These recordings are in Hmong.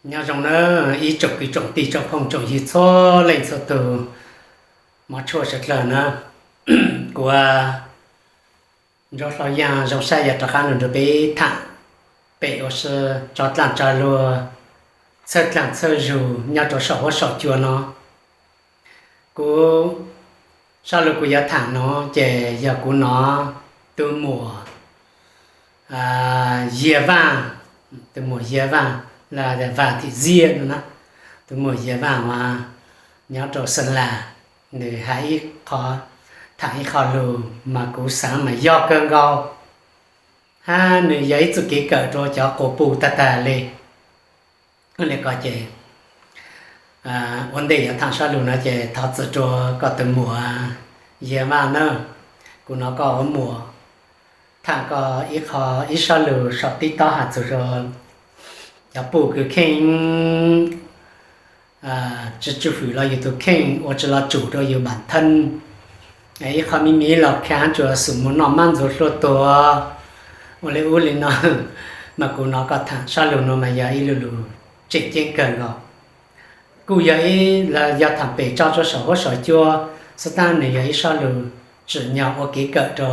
Nyob zoo na, ib tsoom kwv tsoom tij tsoom phooj tsoom ywg txhua leej txhua tus, hmov tshua sawv dlawg na. Kuv Ntsuab Hlau Yaj zoo saib yog rov qab los nrog peb tham pem ua si tso dlaaj tso luag, txhawj dlaaj txhawj zug nyob rau saum huab saum cua no. Kuv, sab lug kuv yuav tham no ces yog kuv nov tus muam Yias Vaaj, tus muam Yias Vaaj, Vaaj Thim Ziaj no na, tus muam Yias Vaaj uas nyob rau Xeem Las, nws hais ib qho, tham ib qho lug mas kuv xaav mas yog kawg nkaus, hab nws yog ib txuj kev kawm rua cov quas puj tag tag le. Ua le ko ces ua ntej yuav tham sab lug no ces thov txim rua koj tus muam Yias Vaaj na. Kuv nov koj ua muam tham koj ib qho, ib sab lug saum TikTok has txug rua cov puj kws kheej tsi tswj fwm los yug tus kheej ua tsi los tsum rua yug npaam theej. Ib qho me me los kha tsuas xum moog noj mab ntxuag hlua tuag ua le ub le no, mas kuv nov koj tham sab lug no mas yog ib lu lug tseem ceeb kawg nkaus. Kuj yog ib, yog tham pem tso rua saum huab saum cua xwb tab nws yog ib sab lug tsim nyog ua kev kawm rua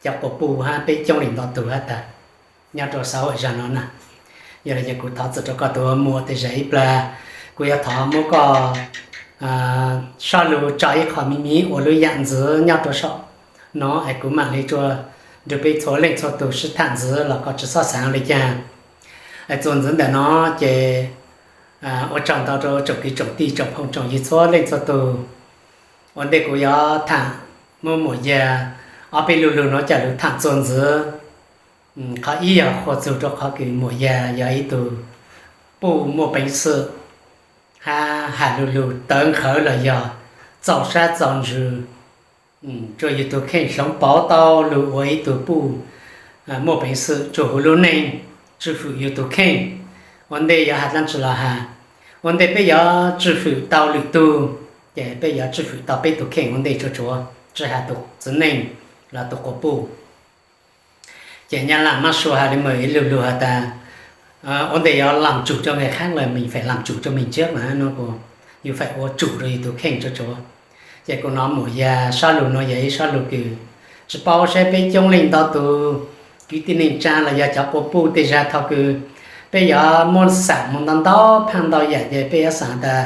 cov quas puj hab peb coob leej ntau tug hab tas nyob rua xav huam zag no na. Yog le ces kuv thov txim rua koj tus muam tej zag ib plag, kuv yuav thov muab koj sab lug tso ib qho me me ua lub yam ntxwv nyob rua saum no es kuv maam le tsuas nrug peb txhua leej txhua tug sib tham ntxiv los koj tsi xob xaav le caag. Es txuas ntxiv ntawm no ces ua tsaug ntau rua tsoom kwv tsoom tij tsoom phooj tsoom ywg txhua leej txhua tug. Ua ntej kuv yuav tham muab muam Yas ob peb lu lug no coj lug tham txuas ntxiv. Qhov ib yog qhuas txug rua qhov kws muam Yas yog ib tug puj muaj peev xwm hab has lu lug tawv nqhawv los yog txaus sab txaus ntsws rua yug tug kheej, hloov pauv tau lug ua ib tug puj muaj peev xwm tsuas huv lub neej, tswj fwm yug tug kheej. Ua ntej yuav has dlaab tsi los has, ua ntej peb yuav tswj fwm tau lwm tug, ces peb yuav tswj fwm tau peb tug kheej ua ntej tsuas tsuav, tsi has tug txiv neej los tug quas puj. Ces nyab laaj mab sua has le mas ib lu lug has tas, ua ntej yuav lam tsum rua nqe khaab los mej faim lam tsum rua mej tsiab mas no, yug faim ua tsum rua yug tug kheej tsuas tsuav. Ces kuv nov muam Yas sab lug no yog ib sab lug kws tsi paub saib peb coob leej ntau tug kwv tij neej tsaa los yog cov quas puj tej zag thaum kws peb yuav muaj xam moog ntau ntau phaaj ntau yam ces peb yuav xaav tas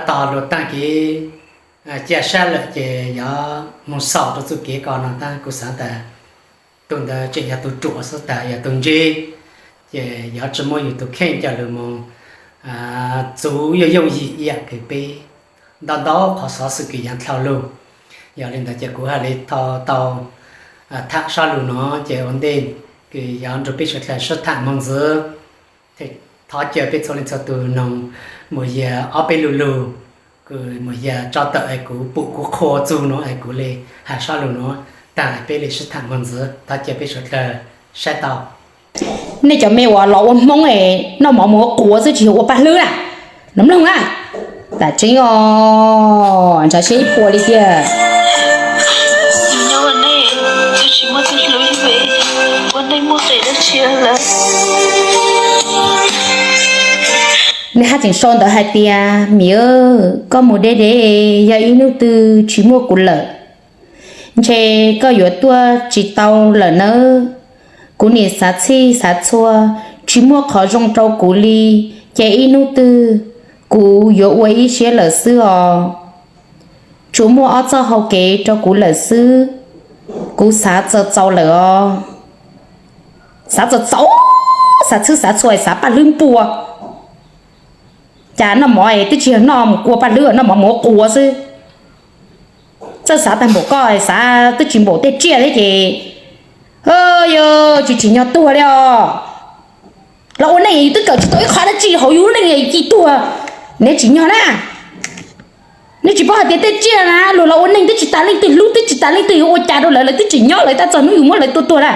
tog luas taag kev cia sab lawm ces yuav moog xaus rua txuj kev ko no tab kuv xaav tas tug ntawd tseem yog tug ruam xwb tas yog tug ntseb, ces yuav tsi muab yug tug kheej coj lug moog txuv yooj yooj yim ib yam kws peb ntau ntau qhov xov xwm kws yaav dlhau lug. Yog le ntawd ces kuv has le tho tau tham sab lug no ces ua ntej kws yuav nrug peb suav dlawg sib tham moog ntxiv, thov caw peb txhua leej txhua tug noog muam Yas ob peb lu lug, kws muam Yas tso tawm es kuv pum kuv qhuas txug no es kuv le has sab lug no taag peb le sib tham moog ntxiv, thov caw peb suav dlawg saib tau. Nej cov me uas los ua Hmoob es noj mov mus ua quav xwb tsis yog ua paj hlwb na, los mloog na. Tam tseeb os, ntshav siab ib puas li tiag. Nej haj tseem sau ntawv hais tias, Miv, koj mus deb deb yog ib hnub twg tsis muaj kuv lawm, ntshe koj yuav tuaj tsis tau lawm nawb. Kuv niam xav txhij xav txhua, tsis muaj qhov zoo rau kuv li, ces ib hnub twg kuv yuav ua ib siab lawm xwb os. Tsuas muaj ob txoj hau kev rau kuv lawm xwb, kuv xav txaus txaus lawm os. Xav txaus txaus, xav txhij xav txhua, xav paj hlwb npua. Cas noj mov twb tsis yog noj mus ua paj hlwb, noj mov mus ua quav xwb. Txawj xav tag npaum koj, xav twb tsis npaum tej tsiaj thiab ces, yog tsis tsim nyog tuag li os. Los ua neej twb kawm tsis tau ib qho dab tsi hauv yus lub neej ci tuag, neb tsim nyog na. Neb tsis paub hais tias tej tsiaj na luag los ua neej twb tsis tas leej twg hlub, twb tsis tas leej twg yuav ua cas rau lawv, lawv twb tseem nyob, lawv tab txog hnub yus muab lawv tua tuag na.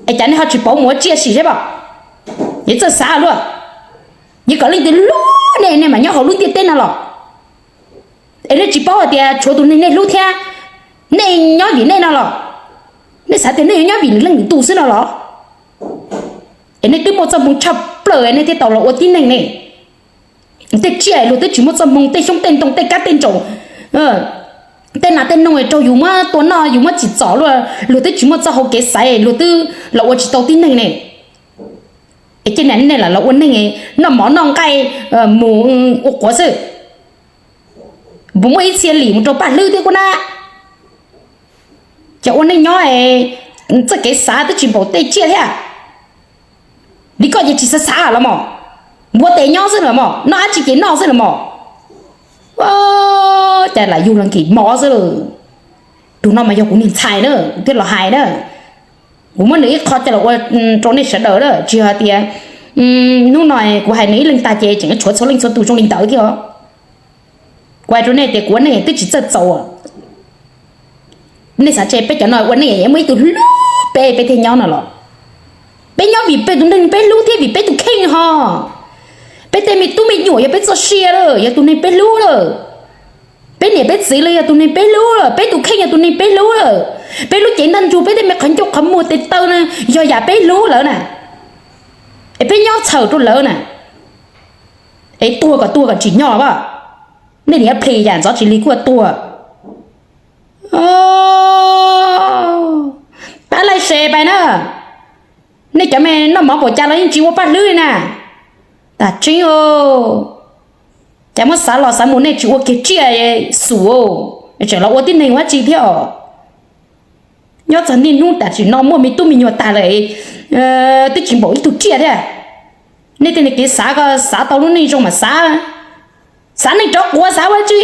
Es cas nej ho tsis pauv mus ua tsiaj sim seb pom? Yeej txawj xav luaj. Yeej kom leej twg hlub nej, nej mam nyob hauv lub ntiaj teb no los. Es nej tsis paub hais tias tshuav tus neeg nej hlub thiab, nej nyob vim nej no los? Nej xav tias nej yuav nyob vim leej nws tus xwb no los? Es nej twb muaj txoj hmoo tshaj plaws nej thiaj tau los ua tib neeg ne. Tej tsiaj luag twb tsis muaj txoj hmoo, tej xyoob tej ntoo, tej kab tej ntsaum, tej nas tej noog raug yus muab tua noj, yus muab tsim txom luaj, luag twb tsis muaj txoj hau kev xaiv, luag twb los ua tsis tau tib neeg ne. Es cia nej lam los ua neeg, noj mov noj nqaij, mus ua quav xwb. Puas muaj ib txhia lim mus rau paj hlwb thiab kuv na? Ces ua neej nyob, txoj kev xav twb tsis npaum tej tsiaj thiab. Li koj ces tsis xav xav los mos, npuav tes nyob xwb los mos, noj dab tsi ces noj xwb los mos. Cas lam yug los nkim mov xwb. Tus no mas yog kuv niag ntxhais na, kuv thiaj los hais na. Kuv muab nws ib qho coj los ua rau nej sawv daws na, tsis yog hais tias hnub no kuv hais nws ib leeg tag ces tseem tshuav txhua leej txhua tus zoo li ntawd thiab os. Kuv hais rau nej tias kuv ua neej twb tsis txawj txaus. Nej xav tias peb cov no ua neej muaj ib tug hlub peb, peb thiaj nyob no los? Peb nyob vim peb tus neeg peb hlub thiab vim peb tus kheej ho. Peb tej me tub me nyuam yog peb txoj sia lawm, yog tus neeg peb hlub lawm. Peb niam peb txiv los yog tus neeg peb hlub lawm, peb tus kheej yog tus neeg peb hlub lawm. Peb lub cev ntaj ntsug, peb tej me qhov ncauj qhov muag tes taw na, yog yam peb hlub lawm na. Es peb nyob txhawm rau lawv na. Es tuag kom tuag kom tsim nyog as. Nej niam plhis yam ntxov tsis lig kuj tuag. Pab laij se pais na. Nej cov me noj mov npaum cas los yeej tsis ua paj hlwb li na. Tas tseeb, cas muab xav los xav mus nej tsis ua kiag tsiaj xum, tseem los ua tib neeg ua dab tsi thiab os? Nyob txog niaj hnub tam sim no muaj me tub me nyuam tag lawm, twb tsis npaum ib tug tsiaj thiab. Nej tej niag kev xav ko xav tau lub neej zoo mas xav, xav neej rov quav xav ua dab tsi?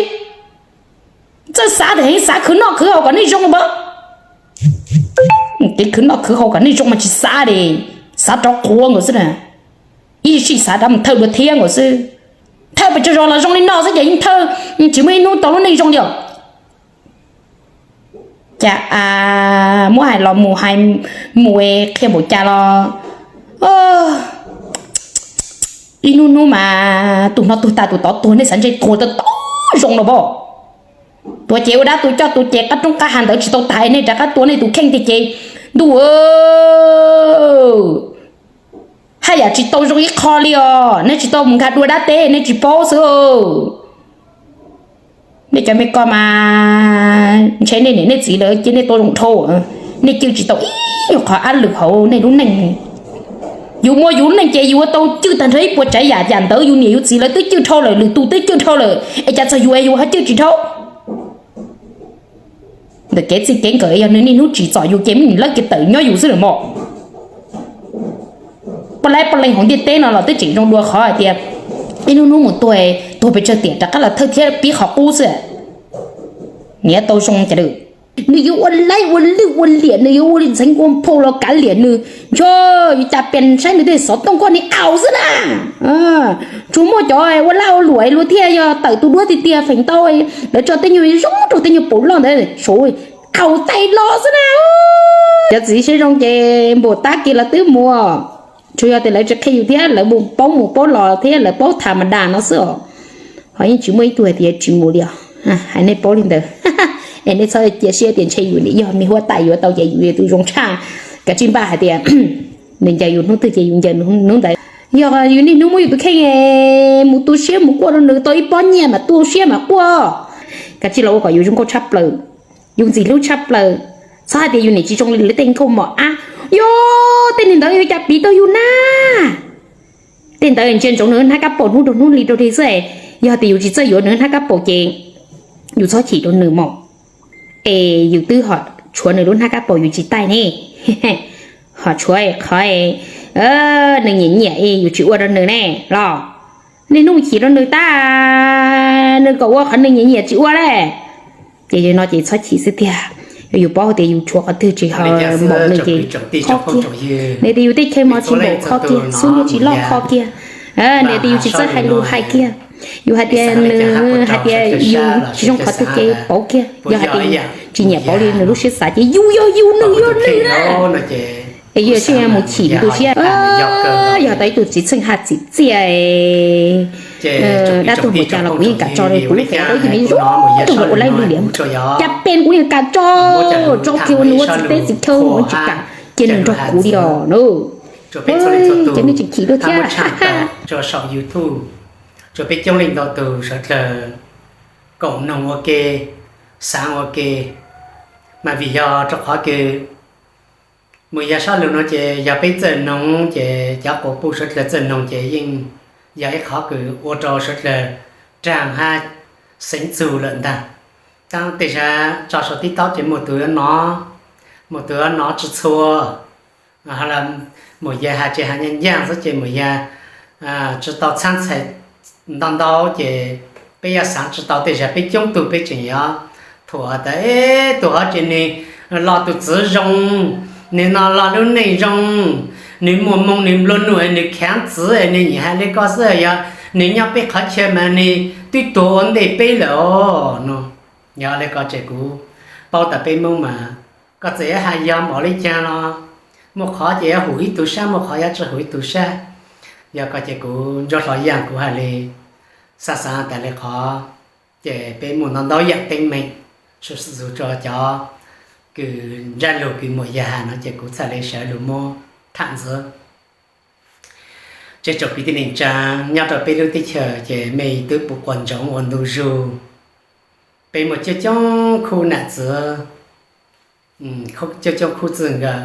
Txawj xav tias heev, xav khwv noj khwv haus kom neej zoo pab. Kev khwv noj khwv haus kom neej zoo mas tsis xav li, xav rov quav nkaus xwb na. Ib sij xav rov mus thawj dua thiab nkaus xwb. Thawj pes tsawg zaus los zoo li no xwb ces yeej thawj, tsis muaj ib hnub tau lub neej zoo li os. Cas muab hais los mus hais mus qhia npaum cas los, ib hnub hnub mas tus no tuag tas tus tod tuag, nej xav ntshe tuag tau tau zoo los pab. Tuag ces ua dab tuag coj tuag ces qab roob qab hav ntawd tsis tau tas nej rov qab tua nej tus kheej tiag ces, ntuj, haj yam tsis tau zoo ib qho li os. Nej tsis tau mus nkag dua dab teb nej tsis paub xwb. Nej cov me ko mas ntshe nej niam nej txiv lawv cia nej tua zoo dhau, nej cwj tsis tau ib nyuag qhov ab lwm hauv nej lub neej. Yus muaj yus lub neej ces yus ua tau cwj tag nrho ib puas tsav yam, yam ntawd yus niam yus txiv lawv twb cwj dhau lawm, lwm tus twb cwj dhau lawm, es cas txog yus es yus ho cwj tsis dhau. Ntawm kev txij kev nkawm yog nws niaj hnub tsim txom yus ces muab nws lawb kiag tawm nyob yus xwb lawm mog. Poj laib poj leeg hauv ntiaj teb no los twb tseem zoo dua qhov hais tias ib hnub hnub mus tuag, tuag pes tsawg tiam rov qab los thawj thiab pib qhov qub xwb. Niam tau zoo cas lawm. Nws yuav ua laib ua lwj ua liam, nws yuav ua li ntxheev ua phau los kav liam nws, ntshe yus cas pes saib nws tej xov tooj koj niag qaus xwb na. Tsuas muaj cov ua laj ua luam luag thiaj yog tawm tus duab tiag tiag feem ntau, lawv tso tej nyuag zoo rau tej nyuag paum loj ntawd saud qaus tais los xwb na. Cov txiv siab zoo ces npaum tab kiag los twb mus, tsuas yog tias lawv tsis qhia yus thiab lawv mus paub mus paub los thiab lawv paub tham mas das no xwb os. Ho yeej tsis muaj ib tug hais tias tsis mus li os. Hais nej paub li ntawd es nej txhob cia siab tias ntshe yus nim yog me huab tais yuav tau ces yus yog tus zoo tshaj. Kav tsij npaj hais tias nws ncaws yus hnub twg ces yus ncaws hnub ntawd. Yog yus niaj hnub muab yus tus kheej mus tu siab mus quaj rau nws tau ib pob nyiaj mas tu siab mas quaj. Kav tsij los ua kom yus zoo nkauj tshaj plaws, yus ntxim hlub tshaj plaws. Txhob hais tias yus niam tsis zoo li lawv tej nkauj mos ab. Yog tej neeg ntawd yuav cas piv tau yus na. Tej ntawd ntsia ntsoov nws hnab kab paus hnub rau hnub li rau li xwb. Yog tias yus tsis txawj yuav nws hnab kab paus ces yus txhob chim rau nws mog. Es yus twb ho tshuav nws lub hnab kab paus yus tsis taij ne. Ho tshuav qhov nws nyiam nyiam yus tsis ua rau nws ne los. Niaj hnub chim rau nws tag, nws kom ua qhov nws nyiam nyiam tsis ua le. Ces yog no ces txhob chim xwb tiag. Yog yus paub tias yus tshuav qhov twg tsis ho npaum nws ces kho kiag. Nws tias yus tej chaw mos tsis npaum kho kiag, xub ntiag tsis loj kho kiag. Nws tias yus tsis txawj hais lus hais kiag. Yus hais tias nws hais tias yus tsis zoo qhov twg ces pauv kiag. Yog hais tias tsis nyiam pauv li nws lub siab xav ces yus yog yus, nws yog nws na. Es yus tsis mus chim tu siab. Yog tau ib tug txiv txheej haj txim txiaj, dab tuag npaum cas los kuv yeej kam tso rau kuv lub fev, kuv yeej me zoo rau ua laib li liam. Cas pes kuv yeej kam tso, tso kiag ua nws ua txiv teb txiv chaw, kuv tsis kam cia nws nrog kuv li os nawb. Rua peb txhua leej txhua tug, tshaj muab tshaj tawm rua saum YouTube, rua peb coob leej ntau tug sawv dlawg koom noog ua ke, xaav ua ke, mas vim yog rua qhov kws mus yog sab lug nuav ces yog peb txawj noog ces cov quas puj sawv dlawg txawj noog ces yeej yog ib qhov kws ua rua sawv dlawg raag hab xeev txug lawm ntag. Taab tej zag tso sau tib taub ces muaj tug yuav nov, muaj tug yuav nov tsi txhua, mus yog has tsis has nyaaj ncaaj xwb ces mus yog tsi tau txhaab txhais ntau ntau ces peb yuav xaav tsi tau tej zag peb coob tug peb tseem yuav thuam tas tus hov ces nwg lo tus txwv zoo, nwg no lo lub neej zoo, nwg muaj moo nwg nplua nuj es nwg khaav txwv es nwg nyiam has le ko xwb, yog nwg nyob peb qhov chaw mas nwg twb tuag ua ntej peb lawm os no. Yog le ko ces kuv paub tas peb Moob mas koj txawm yuav has yog npaum le caag los muaj qhov ces yuav hum ib tug sab, muaj qhov yuav tsi hum ib tug sab. Yog ko ces kuv Ntsuab Hlo Yaaj kuv has le xaav xaav tas le qhov ces peb muaj ntau ntau yaam teeb meem, tshwj xeeb rua cov kws ntsab lug kws muaj yag has no ces kuv txhaj le sawv lug muab tham ntxiv. Tseem tsoom kwv tij neej tsaa nyob rau peb lub teb chaws ces mej twb pum quas ntsoov ua ntu zug, peb muaj coob coob khub nam txwv, coob coob khub txwj nkawm,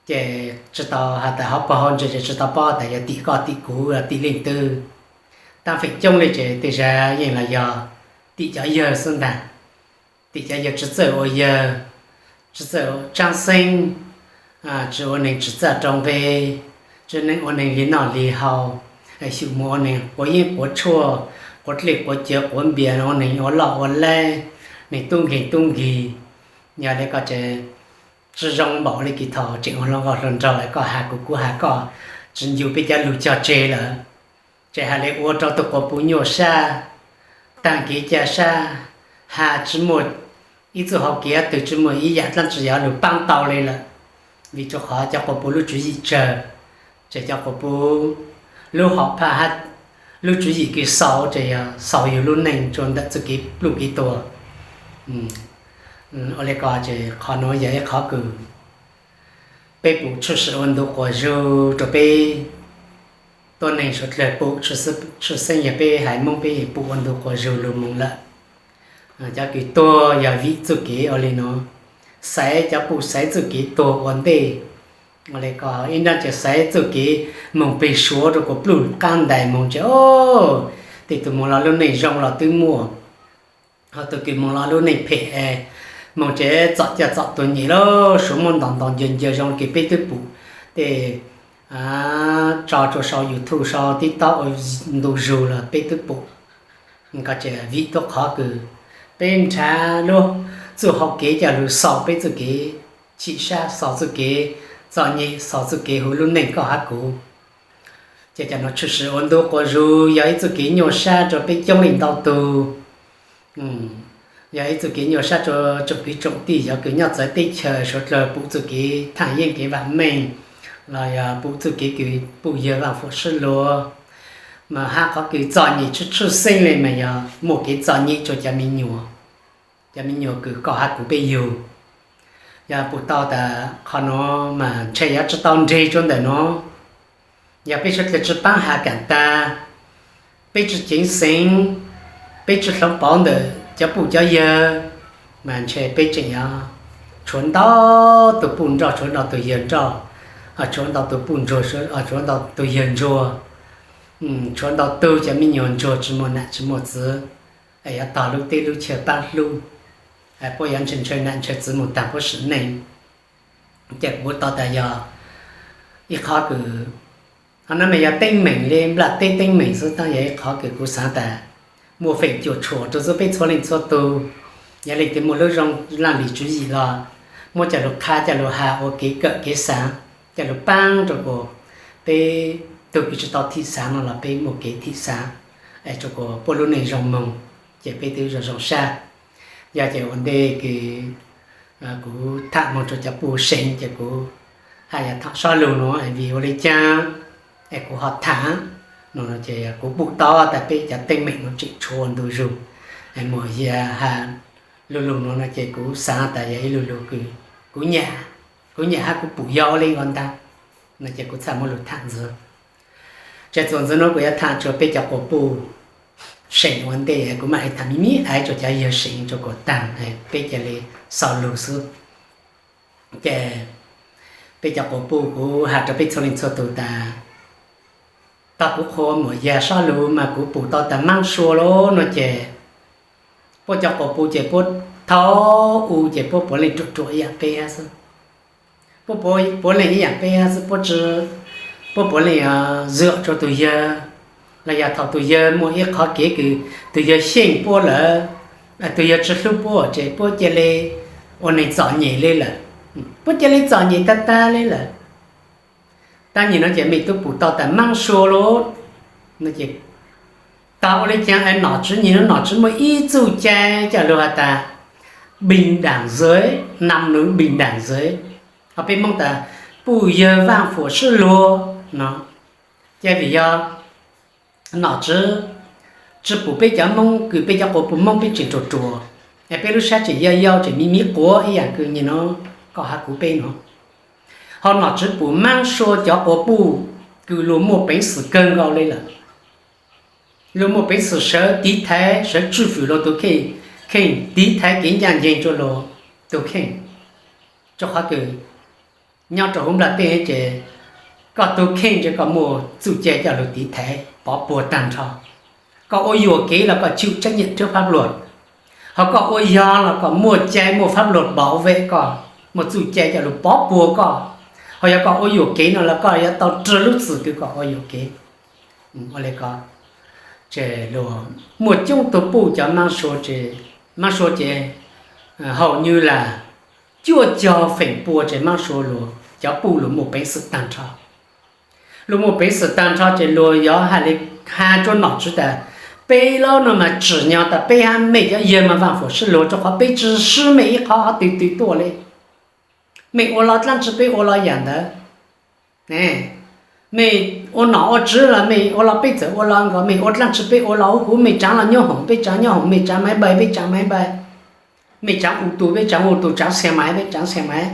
ces tsi tau has tas hauv paug hauv ntsis ces tsi tau paub tas yog tim koj tim kuv tim leej twg. Taab feem coob le ces tej zag yeej los yog tim cov yawg xwb ntag. Tim cov yawg tsi txawj ua yawg, tsi txawj tsaab xeeb, tsi ua neeg tsim txaj rau nqe, tsi ua neeg li noj li haus, xyum mus ua neeg quav yeeb quav tshuaj, quav dlej quav cawv quav npias, ua neeg ua loj ua laib, neeg tub nkeeg tub nkig. Yog le ko ces tsi zoo npaum le kws thaum tseem ua hluas nkauj hluas nraug es koj has kuv kuv has koj, tsi ncu peb cov lug cog tseg lawm. Ces has le ua rau tug quas puj nyuaj sab, taag kev ca sab, has tsi muaj ib txuj hau kev twg, tsi muaj ib yaam dlaab tsi yuav lug paab tau le lawm. Vim rua qhov cov quas puj lub tswv yim tsawg, ces cov quas puj lub hom phaj hab lub tswv yim kws xaus ces yog xaus yug lub neej rua ntawm txuj kev pluj kev tuag. Ua le ko ces qhov nuav yog ib qhov kws peb pum tshwj xeeb ua ntu quas zug rua peb tuab neeg suav dlawg pum, tshwj xeeb yog peb haiv Moob peb pum ua ntu quas zug lug moog lawm. Cov kws tuag yog vim txuj kev ua le nuav, xaiv cov puj xaiv txuj kev tuag ua ntej. Ua le ko ib nrab ces xaiv txuj kev moog peg Suav rua kuas pluj qaab ntais moog ces, o, tej tug moog los lub neej zoo los twb muaj, ho tug kws moog los lub neej phem es moog ces txom caj txom tuag nyem lawm, Suav muab ntaus ntaus ncaws ncaws zoo kws peb twb pum tej tso rua sau YouTube sau TikTok ua ntu zug los peb twb pum. Ko ces vim tuab qhov kws peb nrhav lub txuj hau kev coj lug xaus peb txuj kev chim sab, xaus txuj kev txom nyem, xaus txuj kev huv lub neej koj hab kuv. Ces cov nuav tshwj xeeb ua ntu quas zug yog ib txuj kev nyuaj sab rua peb coob leej ntau tug. Yog ib txuj kev nyuaj sab rua tsoom kwv tsoom tij cov kws nyob txawv teb chaws suav dlawg pum txuj kev thaaj yeeb kev vaam meej, los yog pum txuj kev kws puj yawg vaaj fuam sib luag, mas hab qhov kws txom nyem tshwj tshwj xeeb le mas yog muaj kev txom nyem rua cov me nyuam, cov me nyuam kws koj hab kuv peb yug. Yog pum tau tas qhov nuav mas ntshe yuav tsi tau nreg rua ntawm nuav. Yog peb suav dlawg tsi paab has kaam tag, peb tsi ceev xeev, peb tsi hloov pauv ntawm cov puj cov yawg, mas ntshe peb tseem yuav tshuav ntau tug puj nroj, tshuav ntau tug yawg nroj, tshuav ntau tug puj ntsuag, tshuav ntau tug yawg ntsuag, tshuav ntau tug cov me nyuam ntsuag tsi muaj nam tsi muaj txwv, yuav tog lub teb lub chaw paab hlub, puab yuav ntshaw ntshaw nam ntshaw txwv moog taag puab sim neej. Ces kuv tau tas yog ib qhov kws, qhov nuav mas yog teeb meem le nplaj teb teeb meem xwb, tab yog ib qhov kws kuv xaav tas muaj feem cuam tshuam rua txhua peb txhua leej txhua tug. Yog leej twg muaj lub zoo laj lim tswv yim los muab coj lug qha coj lug has ua kev kawm kev xaav, coj lug paab rua kuas peb tug kws tsi tau thim xaav no los peb muaj kev thim xaav, es rua kuas puab lub neej zoo moog, ces peb twb zoo zoo sab. Yog ces ua ntej kws kuv tham moog rua cov puj seev ces kuv haj yam tham sob lug nuav es vim ua le caag es kuv ho tham no ces kuv pum tau tas peb cov teeb meem nuav tseem tshuav ua ntu zug, es muaj yam has lu lug nuav no ces kuv xaav tas yog ib lu lug kws kuv nyam, kuv nyam hab kuv pum yog ua le ntawd ntag. No ces kuv txhaj muaj lus tham ntxiv. Ces txuas ntxiv no kuv yuav tham rua peb cov quas puj seem ua ntej, kuv mam li tham me me aiv rua cov yawg seem rua kuas taag, peb ca li xaus lug xwb. Ces peb cov quas puj kuv has rua peb txhua leej txhua tug tas, tog kuv qhuas muam yawg sab lug mas kuv pum tau tas maab sua lawm no ces puab cov quas puj ces puab thaum u ces puab puav leej ruam ruam ib yaam peb xwb. Puab puav leej ib yaam peb xwb, puab puav leej zwm rua tug yawg, los yog thaum tug yawg muaj ib qhov kev kws tug yawg xyeej puab lawm, tug yawg tsi hlub puab ces puab ca li ua neeg txom nyem li lawm, puab ca li txom nyem tag tag li lawm. Taag nyem no ces mej tub pum tau tas maab sua lawm no ces tog ua le caag es nom tswv nyem no nom tswv muaj ib txuj cai coj lug has tas bình đẳng giới, nam nữ bình đẳng giới, ho peb Moob tas 不分男女平等 no. Ces vim yog nom tswv tsi pum peb cov Moob kws peb cov quas puj Moob peb tseem ruam ruam, es peb lub sab tseem yau yau tseem miv miv quav ib yaam kws nyem no koj hab kuv peb no, ho nom tswv pum maab sua cov quas puj kws luag muaj peev xwm kawg nkaus li lawm, luag muaj peev xwm sawv tiv thaiv sawv tswj fwm luag tug kheej, kheej tiv thaiv kev ncaj nceeg rua luag tug kheej, rua qhov kws nyob rua huv nplaj teb ces koj tug kheej ces koj muaj txuj cai coj lug tiv thaiv pov puag taag nrho. Koj ua yuam kev los koj chịu trách nhiệm trước pháp luật, ho koj ua yog los koj muaj cai muaj pháp luật bảo vệ koj, muaj txuj cai coj lug pov puag koj. Ho yog koj ua yuam kev no los koj yuav tau rua lub txim kws koj ua yuam kev. Ua le ko ces luag muaj coob tug puj cov maab sua, maab sua ces hauv nywj las cuaj caug feem pua ces maab sua luag cov puj luag muaj peev xwm taag nrho. Luag muaj peev xwm taag nrho ces luag yuav has le, has rua nom tswv tas peb lub no mas tsim nyog tas peb hab mej cov yawg mas vaaj fuam sib luag rua qhov peb tsi sib mej ib qhov twg twg tuaj le. Mej ua los dlaab tsi peb ua los yaam ntawd. Mej ua nom ua tswv los mej ua los peb txawm ua los nkaus, mej ua dlaab tsi peb ua los huv huv, mej tsaav los nyob hoom peb tsaav nyob hoom, mej tsaav maiv npai peb tsaav maiv npai, mej tsaav u tus peb tsaav u tus, tsaav xia maiv peb tsaav xia maiv.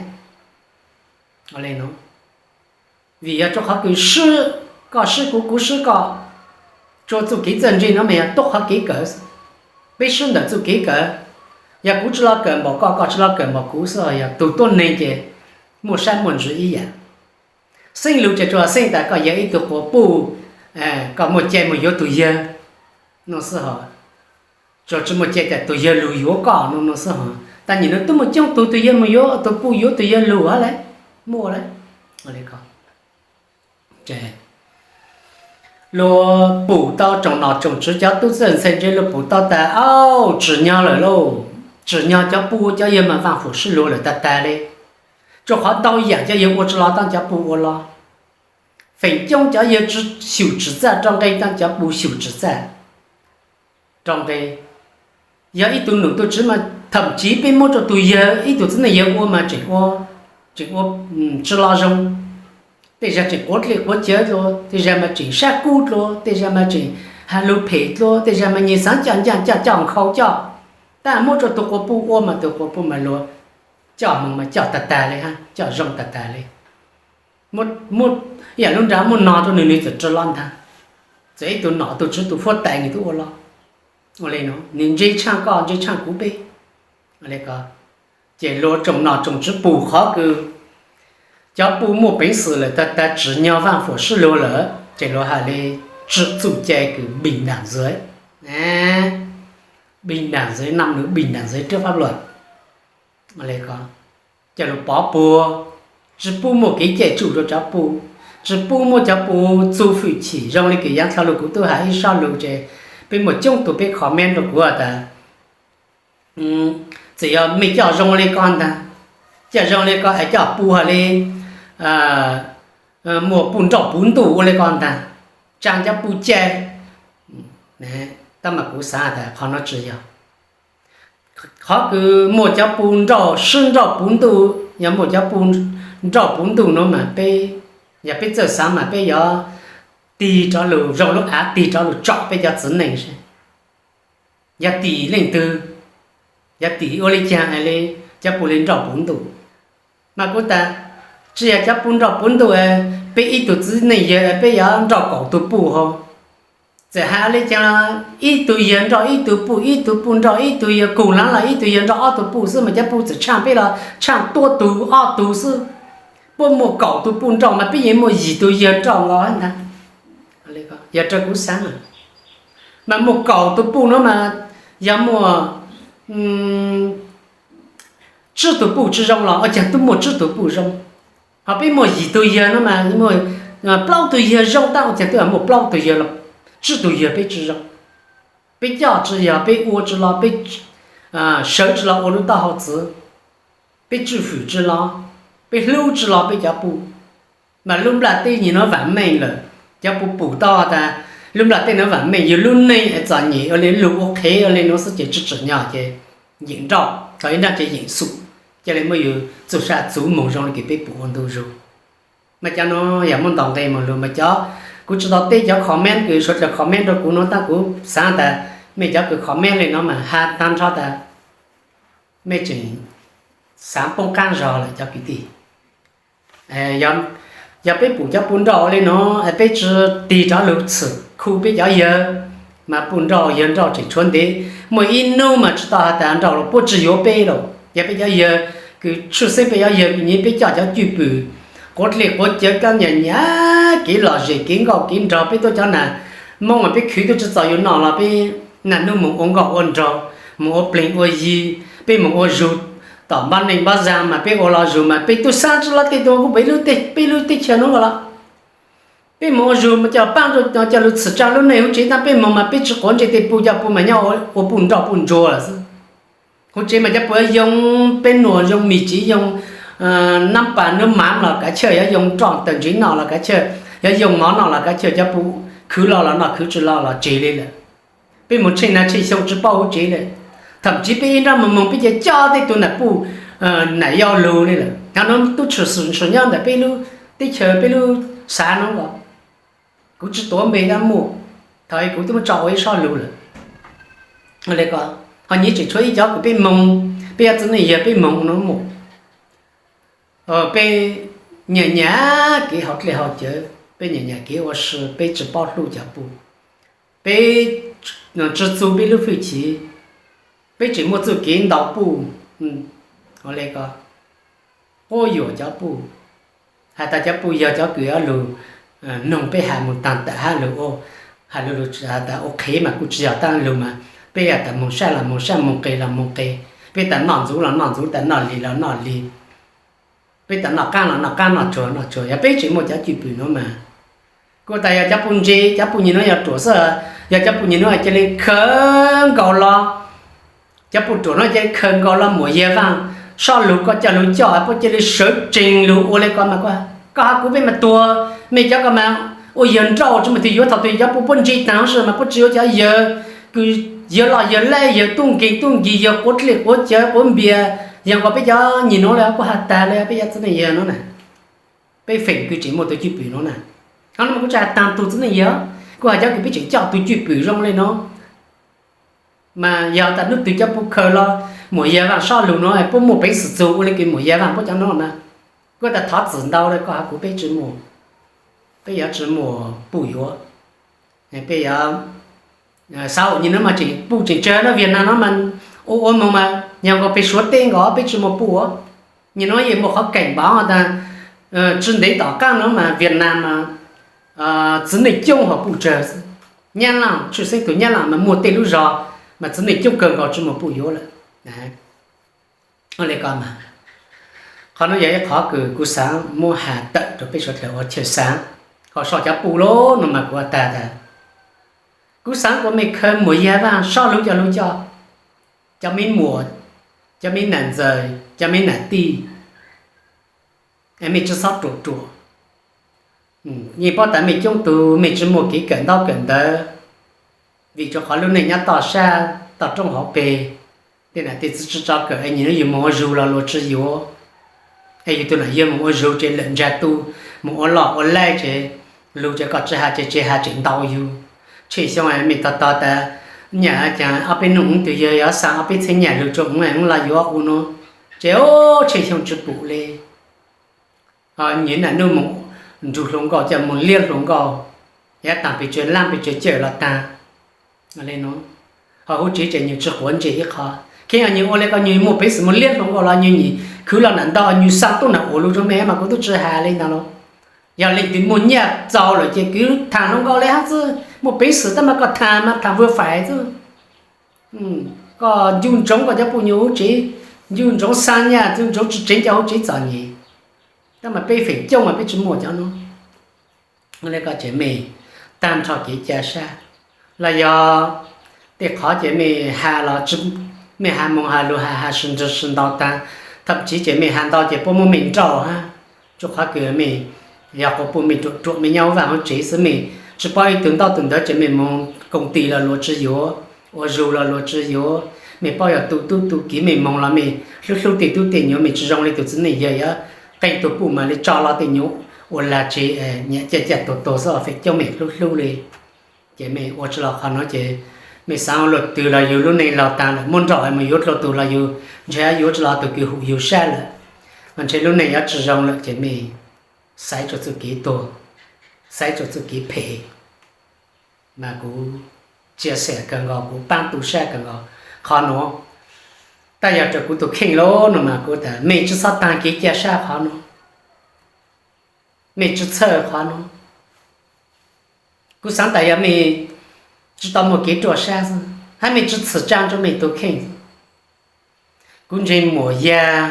Vim yog rua qhov kws sib, koj sib kuv kuv sib koj, rua txuj kev txawj ntse no mas yog tuab qhov kev kawm, peb sib ntawm txuj kev kawm. Yog kuv tsi los kawm npaum koj, koj tsi los kawm npaum kuv xwb, yog tug tuab neeg ces muaj sab muaj ntsws ib yaam. Xeeb lug ces tsuas xeeb tas koj yog ib tug quas puj, koj muaj cai mus yuav tug yawg no xwb hos, tsuas tsi muaj cai tas tug yawg lug yuav koj no no xwb hos. Taag nyem no tub muaj coob tug tug yawg mus yuav, tug puj yuav tug yawg lug hab le, muaj le. Luag pum tau tsoom nom tsoom tswv cov tub txawj ntxhais ntse luag pum tau tas, au, tsim nyog lawm lauj, tsim nyog cov puj cov yawg mas vaaj fuam sib luag lawm tag tag le. Rua qhov ntau yaam cov yawg ua tsi los taab cov puj ua los. Feem coob cov yawg tsi xyum tsim txaj rau nqe taab cov puj xyum tsim txaj rau nqe. Yog ib tug num tug tswv mas thaum tsiv peb muab rua tug yawg, ib tug txiv neej yawg ua mas tseem ua, tseem ua tsi los zoo. Tej zag tseem quav dlej quav cawv dlua, tej zag mas tseem sab kub dlua, tej zag mas tseem has lug phem dlua, tej zag mas nyem xaav coj ncaaj coj coj nkhaus coj. Tab muab rua tug quas puj ua mas tug quas puj mas luag coj moog mas coj tag tag le hab coj zoo tag tag le. Muab ib yaam lub nra muab nog rua nwg, nwg txawm rua los ntaag. Txawm ib tug nom tug tswv tug huab tais nwg tub ua los. Ua le nuav nwg ntse tshaaj koj ntse tshaaj kuv peb. Ces luag tsoom nom tsoom tswv pum qhov kws cov puj muaj peev xwm lawm tag tag, tsim nyog vaaj fuam sib luag lawm ces luag has le tsim txuj cai kws bình đẳng giới, bình đẳng giới, nam nữ bình đẳng giới trước pháp luật. Coj lug pov puag, tsi pub muaj kev caij tsuj rua cov puj, tsi pub muaj cov puj txuj fwj chim zoo le kws yaav dlhau lug kuv tub has ib sob lug ces peb muaj coob tug peb comment rua kuv tas, txawm yog mej coj zoo le ko ntaag, coj zoo le ko es coj puj has le muaj puj nrauj puv ntuj ua le ko ntaag, tsaa cov puj cai. Tab mas kuv xaav tas qhov nuav tsi yog. Qhov kws muaj cov puj nrauj sib nrauj puv ntuj, yog muaj cov puj nrauj puv ntuj nuav mas peb, yog peb txawj xaav mas peb yuav tig rov lug zoo lub av tig rov lug tsom peb cov txiv neej seb yog tim leej twg, yog tim ua le caag le cov puj le nrauj puv ntuj. Mas kuv tas tsi yog cov puj nrauj puv ntuj, Peb ib tug txiv neej yawg peb yuav nrauj kaum tug puj ho. Txawm hais li cas los ib tug yawg nrauj ib tug puj, ib tug puj nrauj ib tug yawg, kug lav los ib tug yawg nrauj ob tug puj xwb mas cov puj txawm tshaaj peb los tshaaj tuab tug ob tug xwb. Puab muaj kaum tug puj nrauj mas peb yeej muaj yim tug yawg nrauj nkaus ntag. Yog raws kuv xaav mas muaj kaum tug puj no mas yog muaj tsib tug puj tsi zoo los ua caag tub muaj tsib tug puj zoo. Ho peb muaj yim tug yawg no mas muaj plaub tug yawg zoo tab ua caag tub muaj plaub tug yawg los tsib tug yawg peb tsi zoo. Peb coj tsi yog, peb ua tsi los, peb sawv tsi los ua lub taub hau txwv, peb tswj hwm tsi los, peb hlub tsi los peb cov puj. Mas lub nplaj teb nyim no vaam meej lawm, cov puj pum tau tas lub nplaj teb no vaam meej, yog lub neej es txom nyem ua le lug ua qhev ua le nuav xwb ces tsi tsim nyog ces yeem nrauj, txog ib nrab ces yeem xum, ca le muab yug txuj sa txuv moog zoo le kws peb pum ua ntu zug. Mas cov nuav yog muab ntaus nqe moog lug mas cov, kuv tsi tau teb cov comment kws suav dlawg comment rua kuv nuav tab kuv xaav tas mej cov kws comment le nuav mas has taag nrho tas mej tseem xaav poob qaab zog lawm cov kwv tij. Yog peb pum cov puj nrauj le nuav peb tsi tig rov lug txhwm khu peb cov yawg, mas puj nrauj yawg nrauj tseem tshuav ntev, muaj ib nub mas tsi tau has tas nrauj los puab tsi yuav peb lawm. Yog peb cov yawg kws tshwj xeeb peb cov yawg kws nyiam peb coj cov cwj pwm quav dlej quav cawv kab nyam nyam, kev lom zem kev nkauj kev nraug, peb tuab cov nam Moob mas peb khwv tuab tsi txaus yug noj los peb naj nub moog ua nkauj ua nraug, moog ua pleeg ua yi, peb moog ua zug tom npab neej npab zaag mas peb ua los zug mas peb tub xaav tsi los tej tug kuj peb lub teb chaws nuav los. Peb moog ua zug mas coj paab rua coj lug txhwm tsaa lub neej huv tsev tab peb moog mas peb tsi quav ntsej tej puj, cov puj mas nyob ua puj nrauj puj ntsuag lawm xwb. Huv tsev mas cov puj yuav yoo peb nuam, yoo mis tsiv, yoo nab pas nub mav los kav chawj, yuav yoo roj tawm ntsev noj los kav chawj, yuav yoo mov noj los kav chawj, cov puj khwv los los noj, khwv tsi los los tseg le lawm. Peb moog tsheej nag tsheej xyoo tsi paub huv tsev le. Tham tsiv peb ib nrab moog moog peb ca coj tej tug nam puj nam yau lug le lawm. Cov nuav tub tshwm sim nyob ntawm peb lub teb chaws peb lub xav nuav los kuv tsi tuav npe tab muaj, thaum kuv twb muab tso ua ib sob lug lawm. Ho nyiam tseem tshuav ib cov kws peb moog, peb cov txiv neej yawg peb moog nuav mus, peb nyam nyam kev hau dlej hau cawv, peb nyam nyam kev ua si, peb tsi paub hlub cov puj, peb tsi txuag peb lub hwj chim, peb tseem muaj txuj kev ntaus puj, le ko quab yuam cov puj, has tas cov puj yog cov kws yuav lug noog peb has moog taag tawm hab lug ua, has lug has tas ua qhev mas kuj tsi yog taag lug mas peb has tas moog sab los moog sab, moog qe los moog qe, peb tas noj ntxuv los noj ntxuv, tas noj lig los noj lig, peb tas noj qaab los noj qaab, noj tsuag noj tsuag, yog peb tseem muaj cov cwj pwm nuav mas kuj tas yog cov puj ntse, cov puj nyam nuav yog ruam xwb, yog cov puj nyam nuav cia li khaws nkaus los, cov puj ruam nuav cia li khaws nkaus los muam Yaj Vaaj Sob lug koj coj lug coj puab cia li sawv tsees lug ua le ko mas koj has kuv peb mas tuag, mej cov ko mas ua yawg nrauj tsi muaj tug yuav, thaum twg cov puj puab ntse taag si mas puab tsi yuav cov yawg kws yawg loj yawg laib, yawg tub nkeeg tub nkig, yawg quav dlej quav cawv quav npias, yog nkaus peb cov nyam nuav le kuj has tas le peb cov txiv neej yawg nuav na, peb feem kws tseem muaj tug cwj pwm nuav na. Ho nuav mas kuv tsi has taag tug txiv neej yawg, kuv has cov kws peb tseem coj tug cwj pwm zoo le nuav. Mas yog tas hnub twg cov puj khaws los muam Yaj Vaaj Sob lug nuav puab muaj peev xwm txug ua le kws muam Yaj Vaaj puab cov nuav na, kuv tas thov txim ntau le koj has kuv peb tsi muaj, peb yuav tsi muaj puj yuav, peb yuav xav ua nyam nuav mas tseem puj tseem tsawg nuav, Viaj Nam nuav mas ua ua moog mas yog nkaus peg Suav teb nkaus peb tsi muaj puj. Nyam nuav yeej muaj qhov keem npav tas tsi ntev tom qaab nuav mas Viaj Nam mas txiv neej coob hos puj tsawg xwb. Nyab Laaj tshwj xeeb tug Nyab Laaj mas muaj tej lub zog mas txiv neej coob kawg nkaus tsi muaj puj yuav lawm. Ua le ko mas, qhov nuav yog ib qhov kws kuv xaav muab has tawm rua peb suav dlawg ua chaw xaav. Ho so cov puj lug nuav mas kuv has tas tas, kuv xaav kuas mej khaws muam Yaj Vaaj Sob lug coj lug coj, cov me muam, cov me nam ntxawm, cov me nam tij, mej tsi xob ruam ruam. Yeej paub tas mej coob tug mej tsi muaj kev kawm ntaub kawm ntawv, vim rua qhov lub neej nyob toj sab toj roob hauv peg, tej nam tej txiv tsi tso kawm es nyam nuav yug moog ua zug los luag tsi yuav, es yug tug nam yawg moog ua zug ces lawm ntsag tu, moog ua loj ua laib ces lug ces koj tsi has ces tsev has tseem ntau yug. Tsheej xyoo mej tog tog tas nyam caag ob peb nub ub tug yawg yuav xa ob peb txheeb nyam lug rua ub los yuav ua nuav, ces tsheej xyoo tsi pum le. Nyam nuav moog nrug hluas nkauj coj mus liab hluas nkauj, yav taag pes tsawg laab pes tsawg cawm los taag. Ho huv tsev ces nwg tsi quav ntsej ib qho, kheev yog nwg ua le ko nwg muaj peev xwm mus liab hluas nkauj los nwg nim khwv los nam ntau nwg xaa tuab nam ua lug rua mej mas kuv tub tsi has le ntawd los. Yog leej twg muaj nyaj txaus lawm ces kws thaam hluas nkauj le hab xwb, muaj peev xwm tab mas koj thaam mas thaam vwg fais xwb. Koj ncu ntsoov koj cov puj nyuas huv tsev, ncu ntsoov xaa nyaj, ncu ntsoov tsi tseev cov huv tsev txom nyem. Tab mas peb feem coob mas peb tsi muaj cov nuav. Le ko ces mej taag nrho kev ca sab, los yog tej qhov ces mej has los mej has moog has lug has has sib nrug sib ntau taag, tham tsiv ces mej has ntau ces puab muab mej nrauj hab. Tsuas qhov kws mej yog quas puj mej ruam ruam mej nyob huv vaaj huv tsev xwb mej tsi paub ib tug ntaub tug ntawv ces mej moog koom tis los luas tsi yuav, ua zug los luas tsi yuav, mej paub yog tu tub tu kiv mej moog los mej hlub hlub tej tub tej nyuam mej tsi zoo le tug txiv neej yawg yuav qee tug puj mas le tso los tej nyuam ua lag tseg, nyiam ca ca tuag tuag xwb feem coob mej hlub hlub le. Ces mej ua tsi los qhov nuav ces mej xaav ua luaj twg los yug lub neej laug taag lawm muab nrauj moog yuav dlua tug los yug ntshe yuav tsi los tug kws hum yug sab lawm, ntshe lub neej yuav tsi zoo lawm ces mej xaiv rua txuj kev tuag, xaiv rua txuj kev phem. Mas kuv tsia xam kawg nkaus, kuv paab tu sab kawg nkaus qhov nuav. Tab yog rua kuv tug kheej lawm no mas kuv tas mej tsi txhob taag kev ca sab qhov nuav, mej tsi txhawj qhov nuav. Kuv xaav tas yog mej tsi tau muaj kev ruaj sab xwb hab mej tsi txhim tsaa rua mej tug kheej. Kuv ntseeg muam Yaj,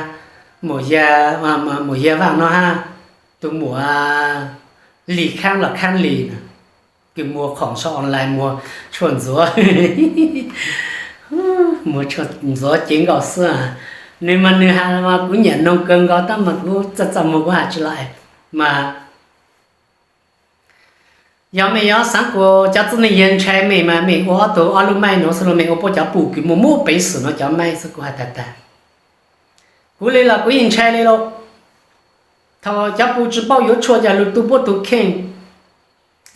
muam Yaj, muam Yaj Vaaj no hab, tug muam Lis Khaab los Khaab Lis na, kws muag khoom sau online muag tshuaj ntxuav, muag tshuaj ntxuav cev nkaus xwb. Nwg mas nwg has mas kuv nyiam noog kawg nkaus tab mas kuv txaj txaj muag kuv has tsi lawm mas yog mej yuav xaav kuas cov txiv neej yawg ntshai mej mas mej ua ob tug ob lub maib nuav xwb los mej ua puab cov puj kws muaj muaj peev xwm nuav cov maib xwb kuv has tag tag. Kuv le los kuv yeej ntshai le lauj. Thaum cov puj tsi paub yuav tshuaj ca lug tu puab tug kheej,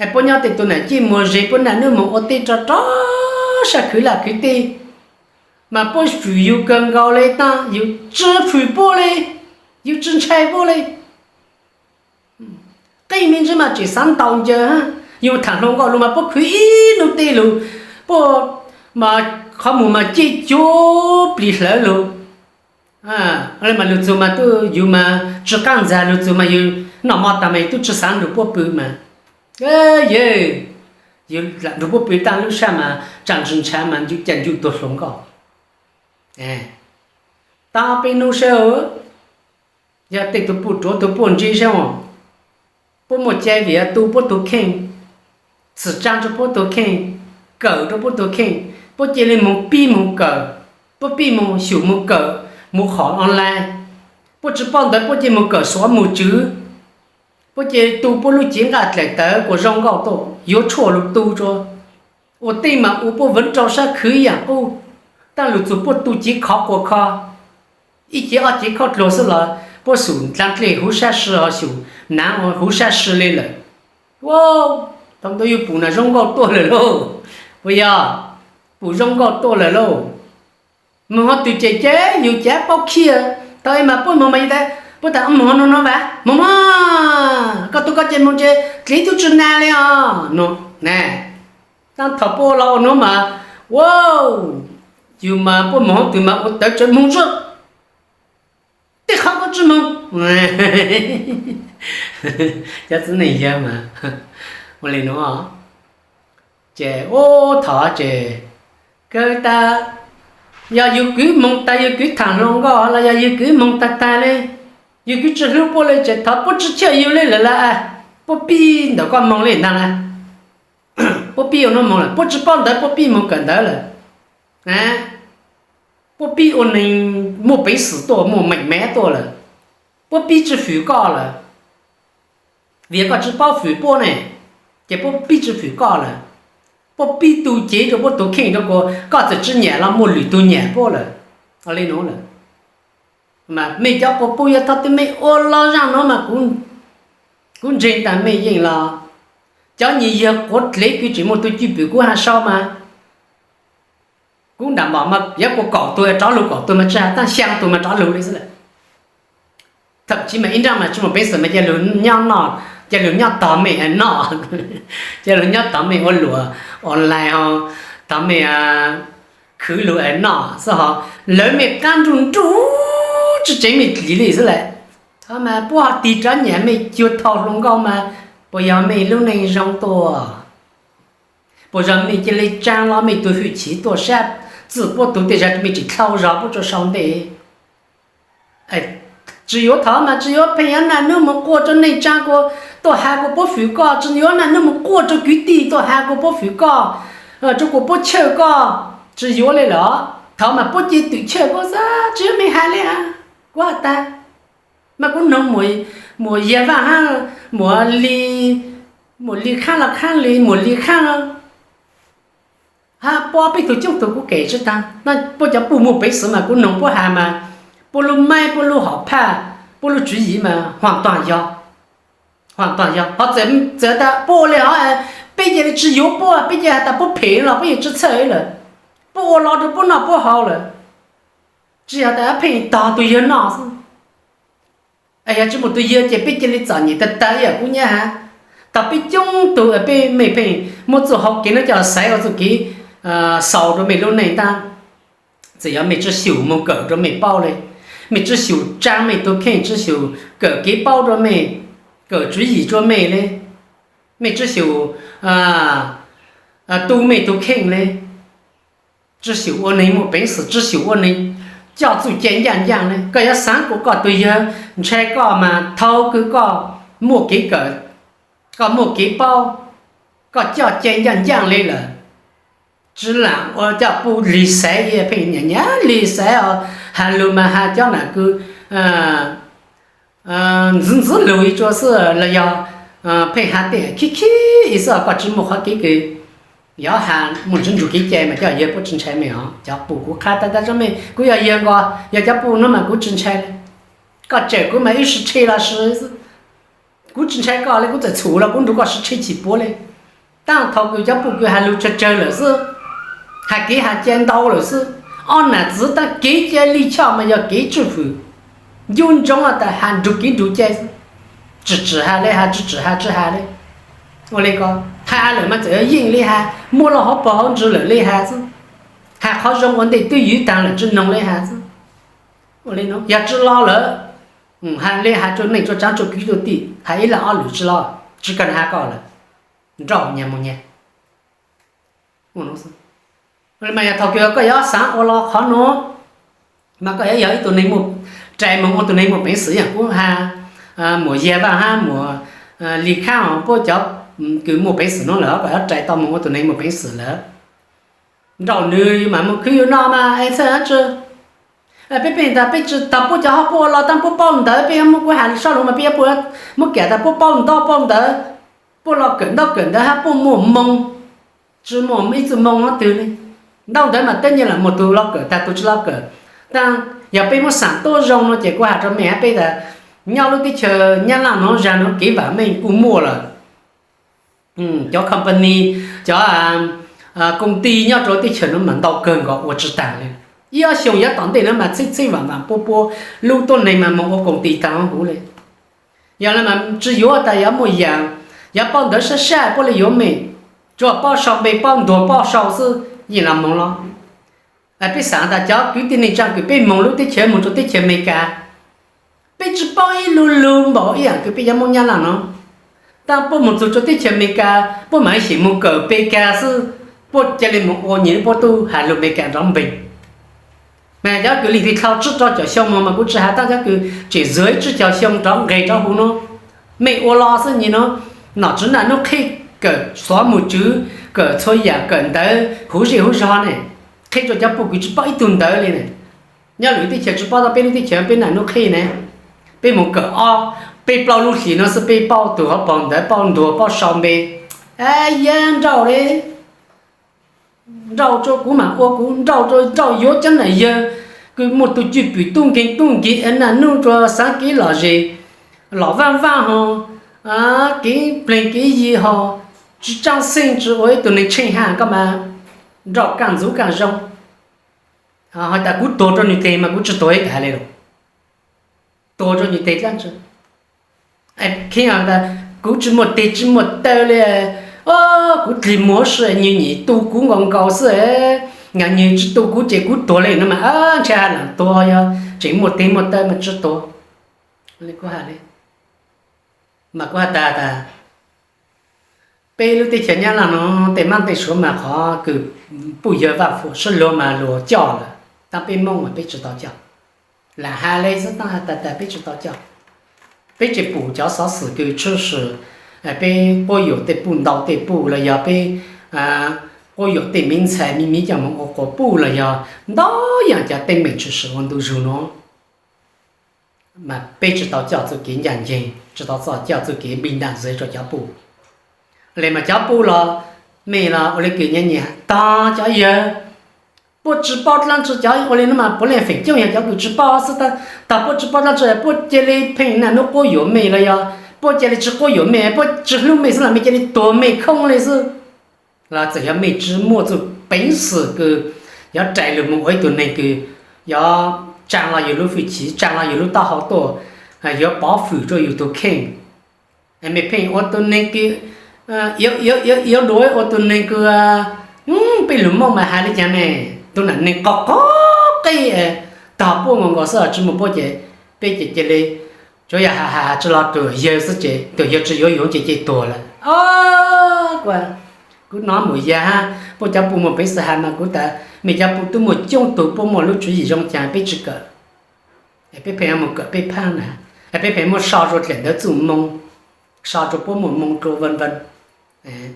es puab nyob tej tug nam ciaj muag ze puab nam nub moog ua teb rau rau sab khwv laj khwv teb, mas puab fwm yug kawg nkaus le tab yug tsi fwm puab le, yug tsi ntshai puab le. Qeej me ntsis mas tseem xaav ntaus ncaws hab, yug thaam hluas nkauj lug mas puab khwv ib nub teb lug, puab mas qhov muag mas ciaj cuag plig hlawv lug. Mas lug txug mas tub yug mas tsi qaab ntxag, lug txug mas yug noj mov taag mas yug tub tsi xaav nrug puab pw mas, yawg, yug lam nrug puab pw taag lub sab mas tsaa ntsis ntshav mas ncu ca ncu tuag hluas nkauj. Tab peb nub sab, yog tej tug puj ruav tug puj ntse sab, puab muaj cai vim tu puab tug kheej, txhim tsaa rua puab tug kheej, kawm rua puab tug kheej, puab cia li moog pib moog kawm, puab pib moog xyum moog kawm, moog qhov online. Puab tsi paub ntawv puab cia li moog kawm xuav mug tswv, puab cia li tu puab lub cev nqaj dlaim tawv kuas zoo nkauj tuaj, yuav tshuaj lug tu rua. Ua teb mas ua puab vwv rau sab khwv yaam qub, tab lug txug puab tu cev khov quas kho, ib cev ob cev khaub dluag xwb los puab xyum dlaa dlej huv sab si, xyum naav huv sab si le lawm. Thaum ntawd yug pum na zoo nkauj tuaj lawm lauj, puas yog? Pum zoo nkauj tuaj lawm lauj. Moog hov twg ces ces yug cav paub khiaj, thaum ub mas puab moog mas yug tas, puab tas moog hov nuav nuav vas moog mas, koj tug koj ces moog ces dliv tub tsi na le os no. Tab thaum puab los ua nuav mas, ua, yug mas puab moog hov twg mas ua tawv tsawv moog zog, tej qhov koj tsi moog. Cov txiv neej yawg mas ua le nuav, ces ua thaum ces kawg tas, yog yug kwv moog tag yug kwv thaam hluas nkauj los yog yug kwv moog tag tag le, yug kwv tsi hlub puab le ces thov puab tsi chaj yug le lawm las, puab pib ntawm koj moog le ntag las. Puab pib ua nuav moog lawm, puab tsi paub ntawv puab pib moog kawm ntawv lawm. Puab pib ua neeg muaj peev xwm tuaj, muaj meem mev tuaj lawm, puab pib tsi fwm koj lawm. Vim koj tsi paub fwm puab ne, ces puab pib tsi fwm koj lawm. Puab pib tu cev rua puab tug kheej rua kuas koj txawm tsi nyam los muaj lwm tug nyam puab lawm. Le nuav lawm, mas mej cov quas puj yog thaum twg mej ua lug zaaj nuav mas kuv ntseeg tas mej yeej los, cov nyuas yawg quav dlev kws tseem muaj tug cwj pwm kuv has sau mas, kuv nram mom mas yuav kuas kaum tug rov lug kaum tug mas tsi has, tab xyaa tug mas rov lug le xwb lawm. Thaum ub mas ib nrab mas tsi muaj peev xwm mas ca lug nyob noj Cia luag nyob tog mej noj, cia luag nyob tog mej ua luam online ho, tog mej khwv luag noj xwb ho. Lawv mej qab nruj nruj tsis tseev mej dlim li xwb lawm. Thaum mas puab ho tig rov nyam mej cuag thau hluas nkauj mas, puas yog mej lub neej zoo tuaj? Puas yog mej cia li tsaa los mej tus hwj chim tuaj sab txwj puab tug tej zag mej tsis dlhau zog puab tsuas sau ntej? Tsis yuav thov mas tsis yuav pheej yuav naj nub mus quaj rua neej tsaa kuas tuaj has kuas puab fwm koj, tsis yuav naj nub mus quaj rua kwv tij tuaj has kuas puab fwm koj, rua kuas puab chawj koj, tsis yuav li lawm. Thov mas puab cia twm chawj puab xwb, tsis yuav mej has li as. Kuv has tas, mas kuv noog Muam Yag Vaaj hab Muam Li, Muam Li Khaab los Khaab Li, Muam Li Khaab hab puab peb tug coob tug kuv kem tsis taag, puab cov puj muaj peev xwm mas kuv noog puab has mas, puab lub maib, puab lub hom phaj, puab lub tswv yim mas huam taag yog, huam taag yog. Ho txawm tas puab ua li hov, peb cia li tsis yuav puab, peb cia has tas puab phem los puab yeej tsis txhawj lawm, puab ua lo rua puab noj puab haus lawm, tsis yog tas pheej tog tug yawg noj xwb. Yog tsis muaj tug yawg ces peb cia li txom nyem tag tag ib yam kuv nyab has. Tog peb coob tug peb mej pheej muab txuj hau kev nuav coj los xaiv ua txuj kev xaus rua mej lub neej tab. Txawm yog mej tsis xyum moog kawm rua mej paub li, mej tsis xyum tsaa mej tug kheej, tsis xyum kawm kev paub rua mej, kawm tswv yim rua mej li, mej tsis xyum tu mej tug kheej li, tsis xyum ua neeg muaj peev xwm, tsis xyum ua neeg coj txuj cai ncaaj ncaaj li. Koj yuav xaav kuas koj tug yawg ntshai koj mas thau kws koj muaj kev kawm, koj muaj kev paub, koj coj cai ncaaj ncaaj li lawm. Tsis lam ua coj puj lig xaiv, pheej nyam nyam lig xaiv os, has lug mas has cov nam kws ntxwv ntxwv lug ib tsua xwb los yog pheej has tej khib khib ib xwb, koj tsis muaj qhov kev kws yuav has muaj ntsuj ntsuj kev cai mas cov yawg puab tsis ntshai mej os. Cov puj kuv qha tag tag tso mej, kuv yog yawg nkaus, yog cov puj nuav mas kuv tsis ntshai li. Koj tsawm kuv mas ib sib tshe los sis xwb, kuv tsis ntshai koj li, kuv txawm txhum los kuv nrug koj sib tshe chim puav li. Taab thaum kws cov puj kws has lug tsawg tsawg lawm xwb, has kev has cai ntau lawm xwb. Ob nam txwv taab kev cai lij choj mas yog kev tswj fwm, ncu ntsoov tas has nrug kev nrug cai xwb. Tsis tsim has li has, tsis tsim has tsis has li. Ua li ko, has lawm mas txawm yeej li has, muaj lub hauv paug hauv ntsws lawm li has xwb. Has qhov zoo ua ntej twb ywv taag lawm tsis noog li has xwb. Ua li no yog tsis lo lawm, has li has rua neej rua tsaav rua kwv rua tij, has ib laj ob lwm tsis lo, tsis kawg has koj lawm, nrauj nyag mus nyag. Mas yog thaum kws koj yuav xaav ua lo qhov nuav, mas koj yuav yog ib tug neeg muaj, rais moog ua tug neeg muaj peev xwm ib yam kuv has, Muam Yag Vaaj hab Muam Li Khaab os, puab cov kws muaj peev xwm nuav lawm koj yuav rais tau moog ua tug neeg muaj peev xwm lawm. Nrauj nws mas moog khwv yus no mas es txhawj dlaab tsi? Peb pheej tas peb tsis tau puab cov hab puab ua lo taab puab paub ntawv, peb yuav muab kuv has sab lug mas peb yuav muab kam tas puab paub ntaub paub ntawv, puab los kawm ntaub kawm ntawv hab puab muaj moo, tsis muaj ib txuj moo hab twg li. Ntaub ntawv mas teb nyaj lam muaj tug los kawm tag tug tsis los kawm. Taab yog peb muab xaam tuab zoo no ces kuv has rua mej hab peb tas, nyob lub teb chaws Nyab Laj nuav zag nuav kev vaam meej kuj muaj lawm. Cov company, cov koo ti nyob rua teb chaws nuav mas ntau kawg nkaus ua tsis taag li. Ib ob xyoo yav tom ntej nuav mas txhib txhib vaam vaam pua pua lub tuab neeg mas moog ua koo ti taag huv li. Yog le mas tsis yuav tas yuav muaj yaam, yuav paub ntawv sab sab puab le yuav mej, tsuas paub sau npe paub ntuag paub sau xwb yeej los moog los. Peb xaav tas cov kwv tij neej tsaa kws peb moog lub teb chaws moog rua teb chaws Amelikas, peb tsis paub ib lu lug npaum ib yaam kws peb cov Moob Nyab Laj no. Taab puab moog txug rua teb chaws Amelikas puab mam xim moog kawm Amelikas xwb, puab ca le moog ua nyem puab tub has lug Amelikas nrov npeeg. Mas cov kws leej twg dlhau tsib rau caum xyoo moog mas kuv tsis has, taab cov kws tseem zuag ib tsib caug xyoo rov nqeg rov huv nuav, mej ua lo xwb nyem nuav, nom tswv naj nub qheb kawm xov mus tswv, kawm txhua yaam kawm ntawv huv zej huv zog ne, qheb rua cov puj kws tsis paub ib tug ntawv li ne. Nyob lwm teb chaws tsis paub, tab peb lub teb chaws peb naj nub qheb ne, peb moog kawm ob peb plaub lub hlis nuav xwb peb paub tug hauv paug ntawv, paub ntuag paub sau npe. Yog nrauj le, nrauj rua kuv mam ua kuv, nrauj rua nrauj yuav cov nam yawg kws muaj tug cwj pwm tub nkeeg tub nkeeg naj nub rua xaav kev lom zem, lom vaaj vaaj ho, kev pleg kev yi ho, tsis tsaaj xeej tsis ua ib tug neeg tsheej haj koj mas nrauj kaaj ntxuv kaaj zoo. Has tas kuv tuag rua nwg teg mas kuv tsis tuag ib kag le lawm. Tuag rua nwg teg dlaab tsi? Kheev tas Kuv tsis muaj teg tsis muaj taw li, kuv dlig muag si nws nyim tu kuv nkaus nkaus xwb. Yog nws tsis tu kuv ces kuv tuag li no mas ntshai ha lam tuag, yog tseem muaj teg muaj taw mas tsis tuag. Kuv hais li, mas kuv has tas tas, peb lub teb chaws Nyab Laj no tej mab tej suav mas qhov kws puj yawg vaj fuam sib luag mas luag coj lawm, tab peb Hmoob mas peb tsis tau coj. Lam has li xwb, tab has tas tas peb tsis tau coj. Peb tsis pum cov xov xwm kws tshwm sim peb quab yuam tej puj ntau tej puj los yog peb quab yuam tej me ntxhais me miv coj mus ua quas puj los yog ntau yam cov teeb meem tshwm sim ua ntu zus no, mas peb tsis tau coj txuj kev ncaj ncees, tsis tau coj txuj kev npij ntaj ntxiv rau cov puj. Li mas cov puj los mej los ua li kws nyiam nyiam tog cov yawg, puab tsis paub dlaab tsi, cov ua li no mas puav leej feem coob yog cov kws tsis paub xwb. Tog puab tsis paub dlaab tsi puab cia li pheej naj nub quab yuam mej los yog puab cia li tsis quab yuam mej, puab tsis hlub mej xwb los mej cia li tuag mej khoob li xwb. Los txawm yog mej tsis muaj txuj peev xwm kws yuav rais lug moog ua ib tug neeg kws yuav tsaa los yug lub fwj chim, tsaa los yug lub taub hau tuaj, yuav pov fwm rua yug tug kheej, mej pheej ua tug neeg kws yuav dua ua tug neeg kws peb lug Moob mas has li cas ne, tug nam neeg qog qog qeb tog puab nkaus nkaus xwb, tsis muaj puab ces peb ces cia li tsuav yog has has tsi los tuam yawg xwb ces tuam yawg tsis yuav yug ces cia tuag lawm. Kuv hnov mus yag hab puab cov puj muaj peev xwm has mas kuv tas mej cov puj tub muaj coob tug puab muaj lub tswv yim zoo caag peb tsis kawm, peb pheej mus kawm peb phaab na, peb pheej muab so rua dlaim ntawv txuj moo, so rua puab muaj moo rua vee vee.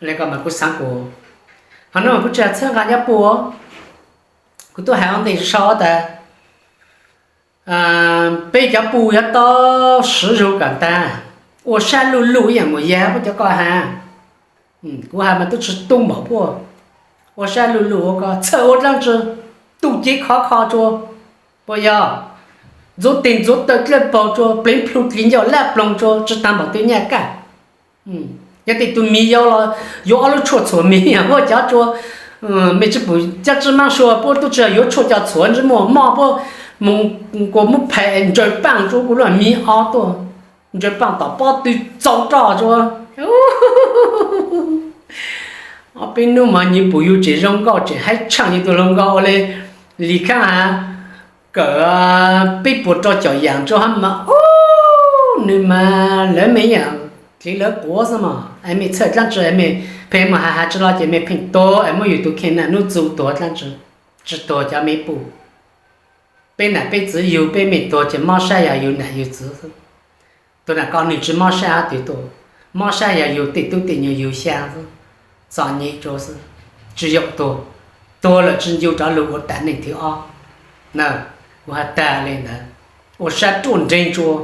Li ko mas kuv xaav kuas qhov nuav kuv tsi has txhawb nqa cov puj, kuv tub has ua ntej sau tas peb cov puj yuav tau siv zug kom tag, ua sab luj luj ib yaam mus yag puab cov ko has. Kuv has mas tub tsi tu npaum puab, ua sab luj luj ua ko txhawj ua dlaab tsi, tu cev khov kho tsua, puas yog? Ntxuav teg ntxuav taw dlawb paug tsua, pleev plhu dlig ncauj lab ploog tsua, tsi taag npaum twg nyaj kaj. Yog tej tug miv yau los yuav ob lub tshuaj txhuam miv huab cov tsua, mej tsi pum cab tsib maab sua puab tub tsi yuav tshuaj coj txhuam ntsej muag mob puab mus kuas muab phais ntsaws paaj tsua kuv lub miv ob tuaj, ntsaws paaj tom pob tw txaus roj tsua. Ob peb nub mas nyiv pum yug tseem zoo nkauj tseem haib tshaaj yug tug hluas nkauj ua le Lis Khaab has, kawm peb puas rau caum yaam tsua hab mas ub, nwg mas lawv mej yaam dlev lawv quav xwb mog. Es mej txhawj dlaab tsi, mej pheej mus has has tsi los ces mej pheej tuag es muab yug tug kheej naj nub txu tuag dlaab tsi, tsi tuag cov mej puj. Peb nam peb txwv yug peb mej tuag ces mob sab yog yug nam yug txwv xwb. Tug nam ko nwg tsi mob sab hab twg tuaj, mob sab yog yug tej tub tej nyuas yug xyaa xwb, txom nyem tsua xwb, tsi yaum tuag, tuag lawm tsi ncu rov lug ua tam neej thib ob na. Kuv has tag le ntawd, ua sab ruaj nreeg tsua,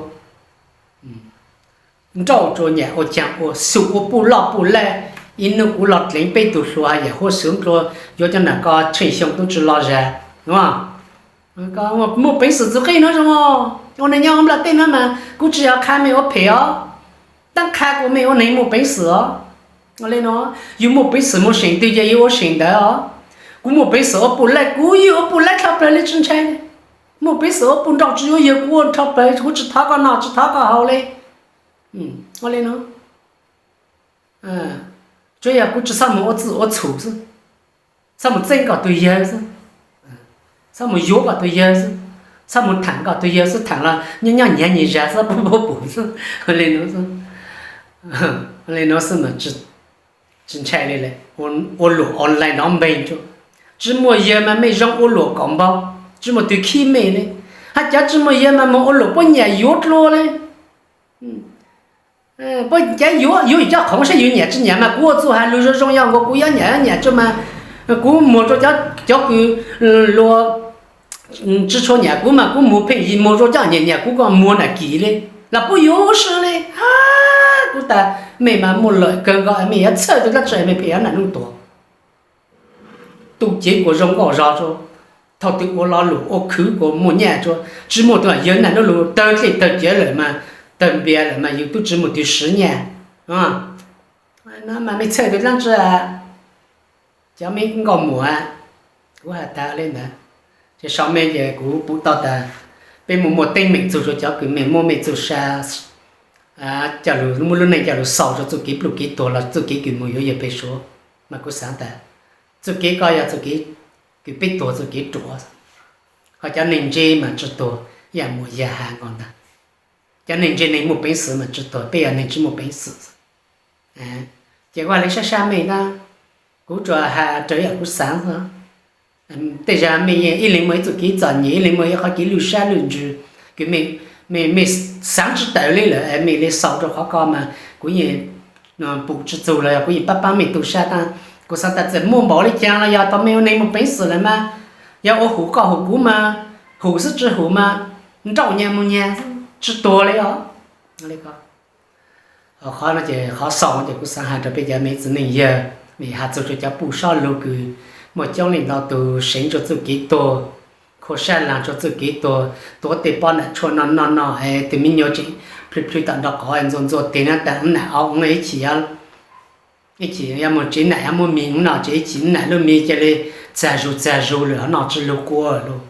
nrauj tsua nyam ua caag ua xum ua puj loj puj laij. Ib nub kuv los dleev peb tug hluas yam huab xum dlua, yuav cov nam ko tsheej xyoo tub tsi lug zag, muaj peev xwm txug qij nuav zoo. Ua neeg nyob huv nplaj teb nuav mas kuv tsi yog qha mej ua phem os, tab qha kuas mej ua neeg muaj peev xwm os. Ua le nuav, yug muaj peev xwm moog seem twg ces yug ua seem ntawd os. Kuv muaj peev xwm ua puj laij, kuv yug ua puj laij dhau plawg le tsi ntshai. Muaj peev xwm ua puj nrauj tsi yuav yawg kuv ua dhau plawg, kuv tsi thov koj noj tsi thov koj haus le. Ua le nuav, tsuav yog kuv tsi xob moog ua txwj ua txhum xwb, xob moog txeeb koj tug yawg xwb, xob moog yuav koj tug yawg xwb, xob moog thaam koj tug yawg xwb, thaam los nyob nyob nyiav nyim zag xwb, puab puab pum xwb. Ua le nuav xwb, ua le nuav xwb mas tsi ntshai le lawm. Ua luam online nov npeeg tsuag, tsi muaj yawg mas mej zoo ua luam kaum npaug, tsi muaj tug khib mej le. Hab cov tsi muaj yawg mas moog ua luam puab nyam yuav dlua le. Puab cav yuav yuav yug cov khoom saib yug nyam tsi nyam mas kuv ua txuj has lug zoo zoo yog nkaus kuv yuav nyam nyam tsuag mas kuv muag rua cov kws luag tsi tshua nyam kuv mas kuv muag pheej yig, muag rua cov nyam nyam kuv kuj muag nam kim le, los puab yuav si le. Kuv tas mej mas muaj lawm kawg nkaus, mej yuav txhawj tug dlaab tsi mej pheej yuav nam nuj tuag. Tu cev kuas zoo nkauj zog tsua, thaum twg ua lo lus ua khwv kuas muaj nyaj tsua, tsi muaj tug yawg nam nuj lug tawg dlej tawg ciav lawm mas, tawg npias lawm mas yug tub tsi muaj tug siv nyaj. Mas mej txhawj tug dlaab tsi, cov mej nkauj muam, kuv has tas le ntawd. Ces sau mej ces kuv pum tau tas peb muaj muaj teeb meem txug rua cov kws mej muab mej txuj sa coj lug muaj lub neej coj lug xaus rua txuj kev pluj kev tuag los txuj kev kws moog yuav yawg peg suav. Mas kuv xaav tas txuj kev ko yog txuj kev kws peb tuag txuj kev ruam, ho cov neeg ntse mas tsi tuag, ib yaam muam yawg has nkaus ntag. Cov neeg ntse neeg muaj peev xwm mas tsi tuag, peb yog neeg tsi muaj peev xwm. Ces kuv has le sab sab mej na, kuv tsuas has raws ib yaam kuv xaav xwb. Tej zag mej ib leeg muaj ib txuj kev txom nyem, ib leeg muaj ib qhov kev lwj sab lwj ntsws kws mej xaav tsi tawm le lawm, mej le xaus rua qhov ko mas kuv yeej pum tsi txug los yog kuv yeej pab paab mej tu sab tab. Kuv xaav tas txawm muaj npaum le caag los yog tau mej ua neeg muaj peev xwm lawm mas, yog ua hum koj hum kuv mas, hum xwb tsi hum mas, nrauj nyag moog nyag, tsi tuag le os. Qhov no ces qhov xaus ces kuv xaav has rua peb cov me txiv neej yawg, mej has txug rua cov puj sab lug kws muaj coob leej ntau tug seev rua txuj kev tuag, khua sab laag rua txuj kev tuag, tuav tej pob nam tshuaj noj noj noj es tug me nyuam tseem plhws plhws tom nraub qaum ntxuag ntxuag teg na tas nam au ib chim, ib chim yog moog tsev nam yog muaj mis no ces ib chim nam lub mis ca le txag zug txag zug lawm ho noj tsi lug quas lug.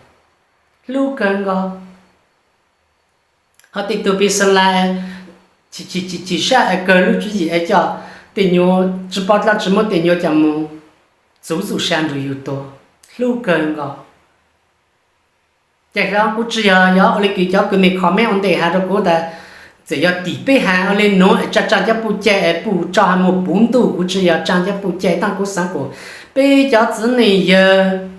Hlub kawg nkaus. Ho tej tug pis xas lais chim sab es kawg lub tswv yim es coj tej nyuam tsi paub dlaab tsi muab tej nyuam coj moog txuv txuj sa nrug yug tuag, hlub kawg nkaus. Ces kuv tsi yog, yog ua le kws cov kws mej comment ua ntej has rua kuv tas txawm yog tim peb has ua le nuav es tsaa tsaa cov puj cai es puj tso has muag puv ntuj, kuv tsi yog tsaa cov puj cai tab kuv xaav kuas peb cov txiv neej yawg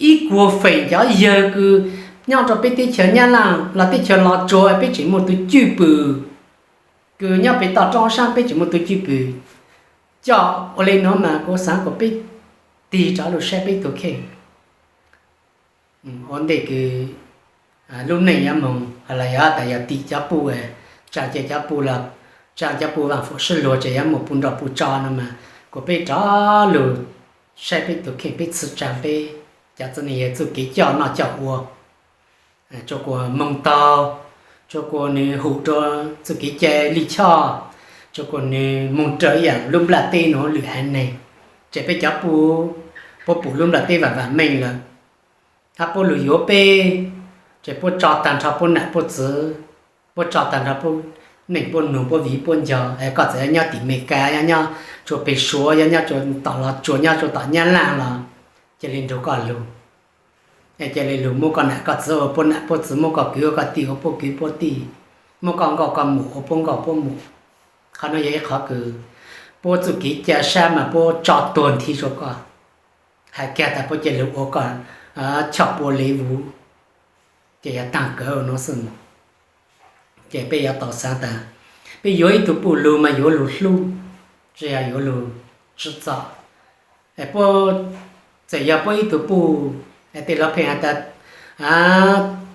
ib kuag feem cov yawg kws nyob rua peb teb chaws Nyab Laaj los teb chaws Los Tsuas peb tseem muaj tug cwj pwm, kws nyob pem toj roob sab peb tseem muaj tug cwj pwm coj ua le nuav mas kuv xaav kuas peb tig rov lug saib peb tug kheej. Ua ntej kws lub neej yuav moog los yog tas yog tim cov puj, tsaa cov puj los tsaa cov puj vaaj fum sib luag ces yuav muaj puj nroj puj tso no mas kuas peb rov lug saib peb tug kheej, peb txhwb tsaa peb cov txiv neej yawg txuj kev coj noj coj ua, tsua kuas moog taug, tsua kuas nwg hum rua txuj kev cai lij choj, tsua kuas nwg moog raws ib yaam lub nplaj teb nuav lwm haiv neeg. Ces peb cov puj, puab pum lub nplaj teb vaam vaam meej lawm, hab puab lug yuav peb, ces puab tso taag nrho puab nam puab txiv, puab tso taag nrho puab neej puab nug puab viv puab ncaus. Koj txawm yuav nyob tim Amelikas, yuav nyob tsua peg Suav, yuav nyob tsua tom Los Tsuas, nyob tsua tom Nyab Laaj los cia li nrug koj lug. Cia li lug muab koj nam koj txiv ua puab nam puab txiv, muab koj kwv ua koj tij ua puab kwv puab tij, muab koj nkauj koj muam ua puab nkauj puab muam. Qhov nuav yog ib qhov kws puab txuj kev ca sab mas puab tso tuag nthi rua koj, hais kiag tas puab cia li ua koj choj pua le vuv, ces yog taag kawg nuav xwb mog. Ces peb yuav tau xaav tas peb yuav ib tug puj lug mas yuav lug hlub, tsi yog yuav lug tsim txom. Puab, txawm yog puab ib tug puj, tej lug pheej has tas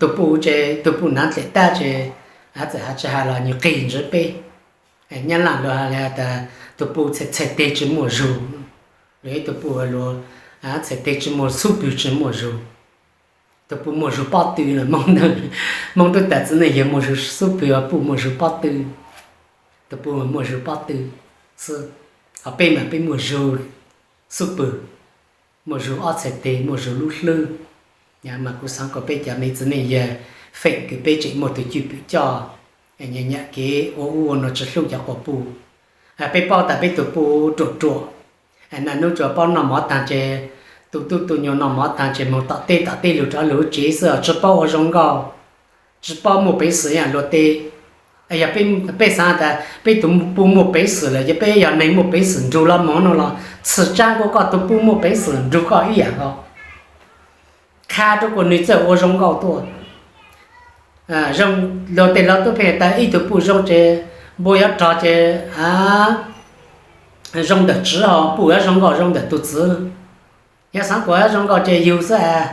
tug puj, tug puj nav dlaim tab ces txawm has tsi has los nwg qig ntsib peb. Nyab Laaj lug has tas tug puj txhais teg tsi muaj zug, lug ib tug puj lug txhais teg tsi muaj xub pwg tsi muaj zug. Tug puj muaj zug pob tw, Moob tub tas txiv neej yawg muaj zug xub pwg, puj muaj zug pob tw. Tug puj muaj zug pob tw xwb, ho peb mas peb muaj zug xub pwg, muaj zug ob txhais teg, muaj zug lub hlwb. Mas kuv xaav kom peb cov me txiv neej yawg feem kws peb tseem muaj tug cwj pwm coj, nyam kev ua ub ua no tsi hlub cov quas puj. Peb paub tas peb tug puj ruam ruam, naj nub tsuas paub noj mov taag ces, tu tub tu nyuas noj mov taag ces moog tom teb tom teb lug rov lug tsev xwb, tsi paub ua zoo nkauj, tsi paub muaj peev xwm ib yaam luag tej. Yog peb xaav tas peb tug puj muaj peev xwm lawm ces peb yog neeg muaj peev xwm nrug los moog no los txhwm tsaab kuas koj tug puj muaj peev xwm nrug koj ib yaam nkaus, qha rua kuas nwg txawj ua zoo nkauj tuaj. Luag tej lug tub pheej tas ib tug puj zoo ces npua yuav rog ces zoo ntawm tswv, ho puj yuav zoo nkauj zoo ntawm tug txiv. Yog xaav kuas zoo nkauj ces yug xwb as,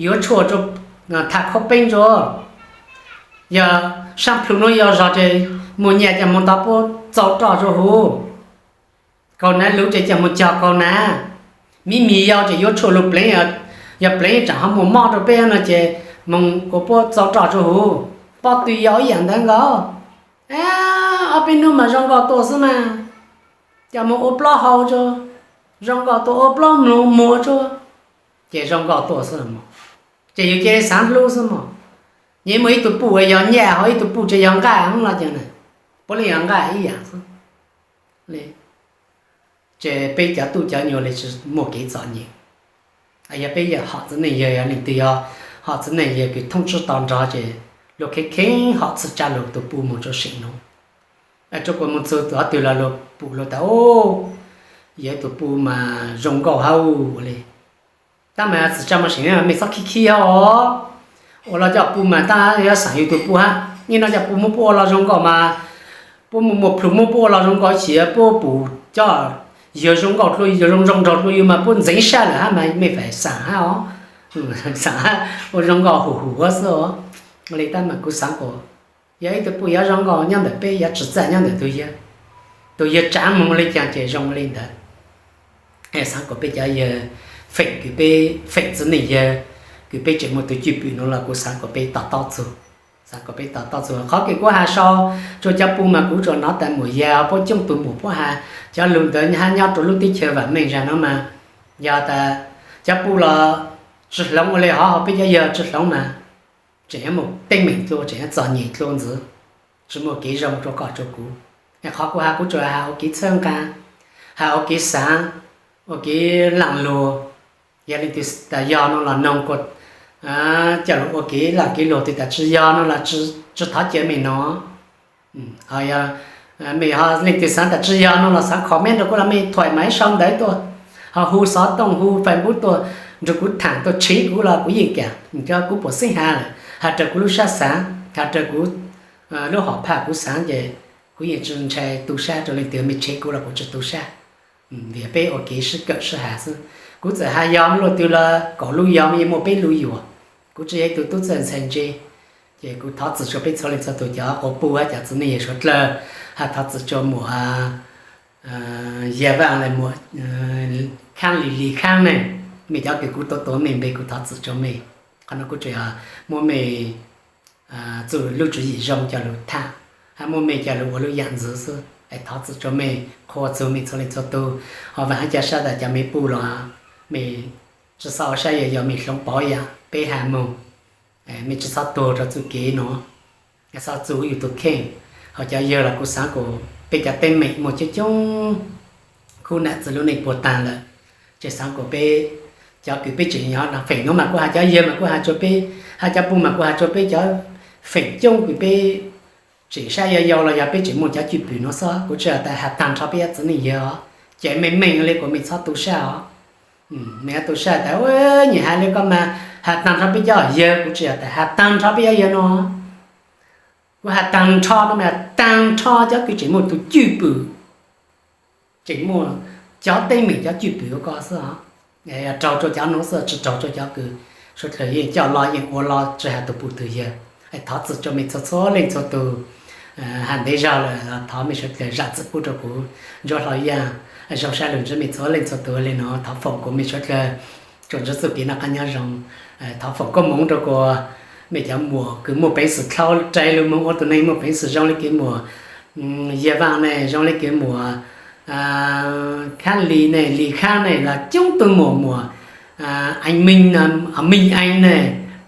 yuav tshuaj rua, tham khaub peeb rua. Yog saab plhu nuav yuav zog ces muaj nyaj ces moog tau puab txaus roj rua huv, kaus nav luv ces coj moog cog kaus nav, miv mis yau ces yuav tshuaj lug pleev, yog pleev tseem ho muaj mob rua peb no ces moog kuas puab txaus roj rua huv. Pob tw yau ib yaam ntawd nkaus. Ob peb nub mas zoo nkauj tuaj xwb mas, coj moog ua plaub hau tsuag, zoo nkauj tuaj ua plaub mlug muag tsuag, ces zoo nkauj tuaj xwb mog. Ces yug cia li xaav hlub xwb mog. Nyias muaj ib tug puj uas yog nyaj, ho ib tug puj tseem yog nqaj los cas na, puav leej yog nqaj ib yam xwb. Ces peb cov tub cov nyuag li tsis muaj kev txom nyem. Yog peb yog hom txiv neej yawg, yog leej twg yog hom txiv neej yawg kws thoob tsib to nrog ces luag kheev kheev hom txhij tsa luag tus puj mus rau seem nuav, rua kuas mus txug qhov twg los luag pum luag tas, yog ib tug puj mas zoo nkauj hab ua li. Tab mas txhij tsa mus seem mej txhob khib khib os. Ua los coj puj mas tab yuav xaam yug tug puj hab, ib nub coj puj muab puab ua los zoo nkauj mas puab muaj muaj plhu muab puab ua los zoo nkauj, ib chim puab pum coj yawg zoo nkauj dlua, yawg zoo zoo nraug dlua yug mas puab ntxeev sab lawm hab mas mej faam xaam hab os. Xaam hab ua zoo nkauj hum hum huv xwb os. Ua li tab mas kuv xaav kuas yog ib tug puj yuav zoo nkauj nyob ntawm peb, yuav tsi txawj nyob ntawm tug yawg. Tug yawg tsav moog li caag ces zoo li ntawd. Xaav kuas peb cov yawg feem kws peb feem txiv neej yawg kws peb tseem muaj tug cwj pwm nuav los kuv xaav kuas peb to taub txug. Xaav kuas peb to taub txug. Qhov kws kuv has so rua cov puj mas kuv tsuas nov tas muam yawg puab coob tug muam puab has cov lug ntawd hab nyob rua lub teb chaws vaam meej zag nuav mas yog tas cov puj los tsi hloov ua li hov, ho peb cov yawg tsi hloov mas tseem yuav muaj teeb meem dlua, tseem yuav txom nyem dlua ntxiv, tsi muaj kev zoo rua koj rua kuv. Qhov kuv has kuv tsuas has ua kev txhawb nqaa, has ua kev xaav, ua kev laaj luag. Yog leej twg tas yog nuav los noog kuas coj lug ua kev laaj kev luag, twg tas tsi yog nuav los tsi thov ca mej noog. Yog mej ho leej twg xaav tas tsi yog nuav los xaav comment rua kuv los mej thuam mas ib sau ntawv tuaj, ho hu xov tooj hu Facebook tuaj nrug kuv thaam tuaj tshiv kuv los kuv yeej kam, cov kuv puam xeeb has lawm, has raws kuv lub sab xaav, has raws kuv lub hom phaj kuv xaav ces kuv yeej tsi ntshai tu sab rua leej twg, mej tshiv kuv los kuv tsi tu sab. Vim peb ua kev sib kawm sib has xwb. Kuv txawm has yog luaj twg los kaum lub yog yeej muaj peb lub yuam. Kuv tsi yog ib tug tub txawj ntxhais ntse, ces kuv thov txim rua peb txhua leej txhua tug cov quas puj hab cov txiv neej yawg suav dlawg, hab thov txim rua muam Yaj Vaaj le muam Khaab Lis, Lis Khaab ne, mej cov kws kuv tuav tuav mej npe kuv thov txim rua mej. Qhov nuav kuv tsuas yog muab mej txuj lub tswv yim zoo coj lug tham, hab muab mej coj lug ua lub yaam ntxwv xwb, es thov txim rua mej, qhuas txug mej txhua leej txhua tug. Ho vaam hab ca sab tas cov mej puj los mej tsi xob ua sab yog yog mej hloov pov yam peb has moog, mej tsi xob tuag rua txuj kev nuav, xob txuj yug tug kheej. Ho cov yawg los kuv xaav kuas peb cov teeb meem muaj coob coob, khub nam txiv lub neej puag taag lawm, ces xaav kuas peb cov kws peb tseem nyob feem nuav mas kuv has cov yawg mas kuv has rua peb, hab cov puj mas kuv has rua peb cov feem coob kws peb tseem sab yau yau los yog peb tseem muaj cov cwj pwm nuav xwb. Kuv tsi has tas has taag nrho peb cov txiv neej yawg os, ces meej meej li kuas mej txhob tu sab os. Mej yuav tu sab tas nyias has li koj mas has taag nrho peb cov yawg, kuv tsi has tas has taag nrho peb cov yawg nuav. Kuv has taag nrho nuav mas taag nrho cov kws tseem muaj tug cwj pwm, tseem muaj cov teeb meem cov cwj pwm ua koj xwb os. Raug rua cov nuav xwb, tsi raug rua cov kws suav dlawg yeej coj los yeej ua los tsi has tug puj tug yawg. Thov txim rua mej txhua txhua leej txhua tug. Has ntev zog lawm, thov mej suav dlawg zam txim pub rua kuv. Ntsuab Hlau Yaj, zoo sab lug ntsib mej txhua leej txhua tug le nuav, thov foom kuas mej suav dlawg tsuas ntsib txuj kev noj qab nyob zoo. Thov foom koob moov rua kuas mej cov muam kws muaj peev xwm dlhau rais lug moog ua tug neeg, muaj peev xwm zoo le kws muam Yaj Vaaj ne, zoo le kws muam Khaab Lis ne, Lis Khaab ne, los coob tug muam, muam Eev Meej, Meej Eev ne,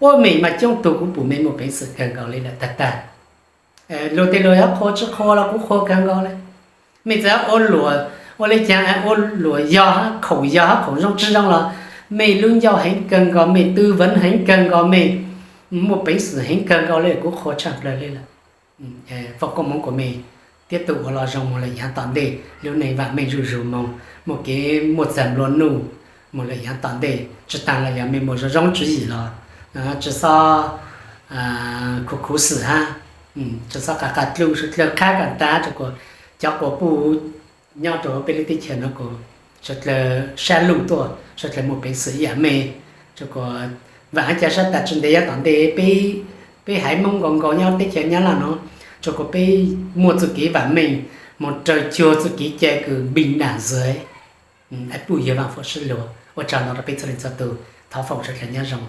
ua mej mas coob tug kuv pum mej muaj peev xwm kawg nkaus le lawm tag tag. Luag tej luag yuav qhuas tsi qhuas los kuv qhuas kawg nkaus le. Mej txawm ua luam, ua le caag ua luam yog hab khoom yog hab khoom zoo tsi zoo los mej lub ncauj heev kawg nkaus, mej tư vấn heev kawg nkaus, mej muaj peev xwm heev kawg nkaus le kuv qhuas tshaj plawg le lawm. Foom koob moov kuas mej tiab tug ua los zoo moog lawm yaav tom ntej, lub neej vam meej zuj zug moog, muaj kev muaj txag nplua nuj moog lawm yaav tom ntej. Tsi taag los yog mej muaj zoo zoo tswv yim los tsi xob khuv khuv xwm hab, tsi xob qas qas dlub, suav dlawg qhab koj tag rua kuas cov quas puj nyob rua huv peb lub teb chaws nuav kuas suav dlawg sab luj tuaj, suav dlawg muaj peev xwm ib yam mej, rua kuas vaam hab ca sab tas tsi ntev yaav tom ntej peb haiv Moob nkaus nkaus nyob teb chaws Nyab Laj nuav, rua kuas peb muaj txuj kev vam meej moog raws cuag txuj kev cai kws bình đẳng giới. Puj yawg Vaaj Foom Sib Luag, ua tsaug ntau rua peb txhua leej txhua tug, thov foom suav dlawg nyob zoo.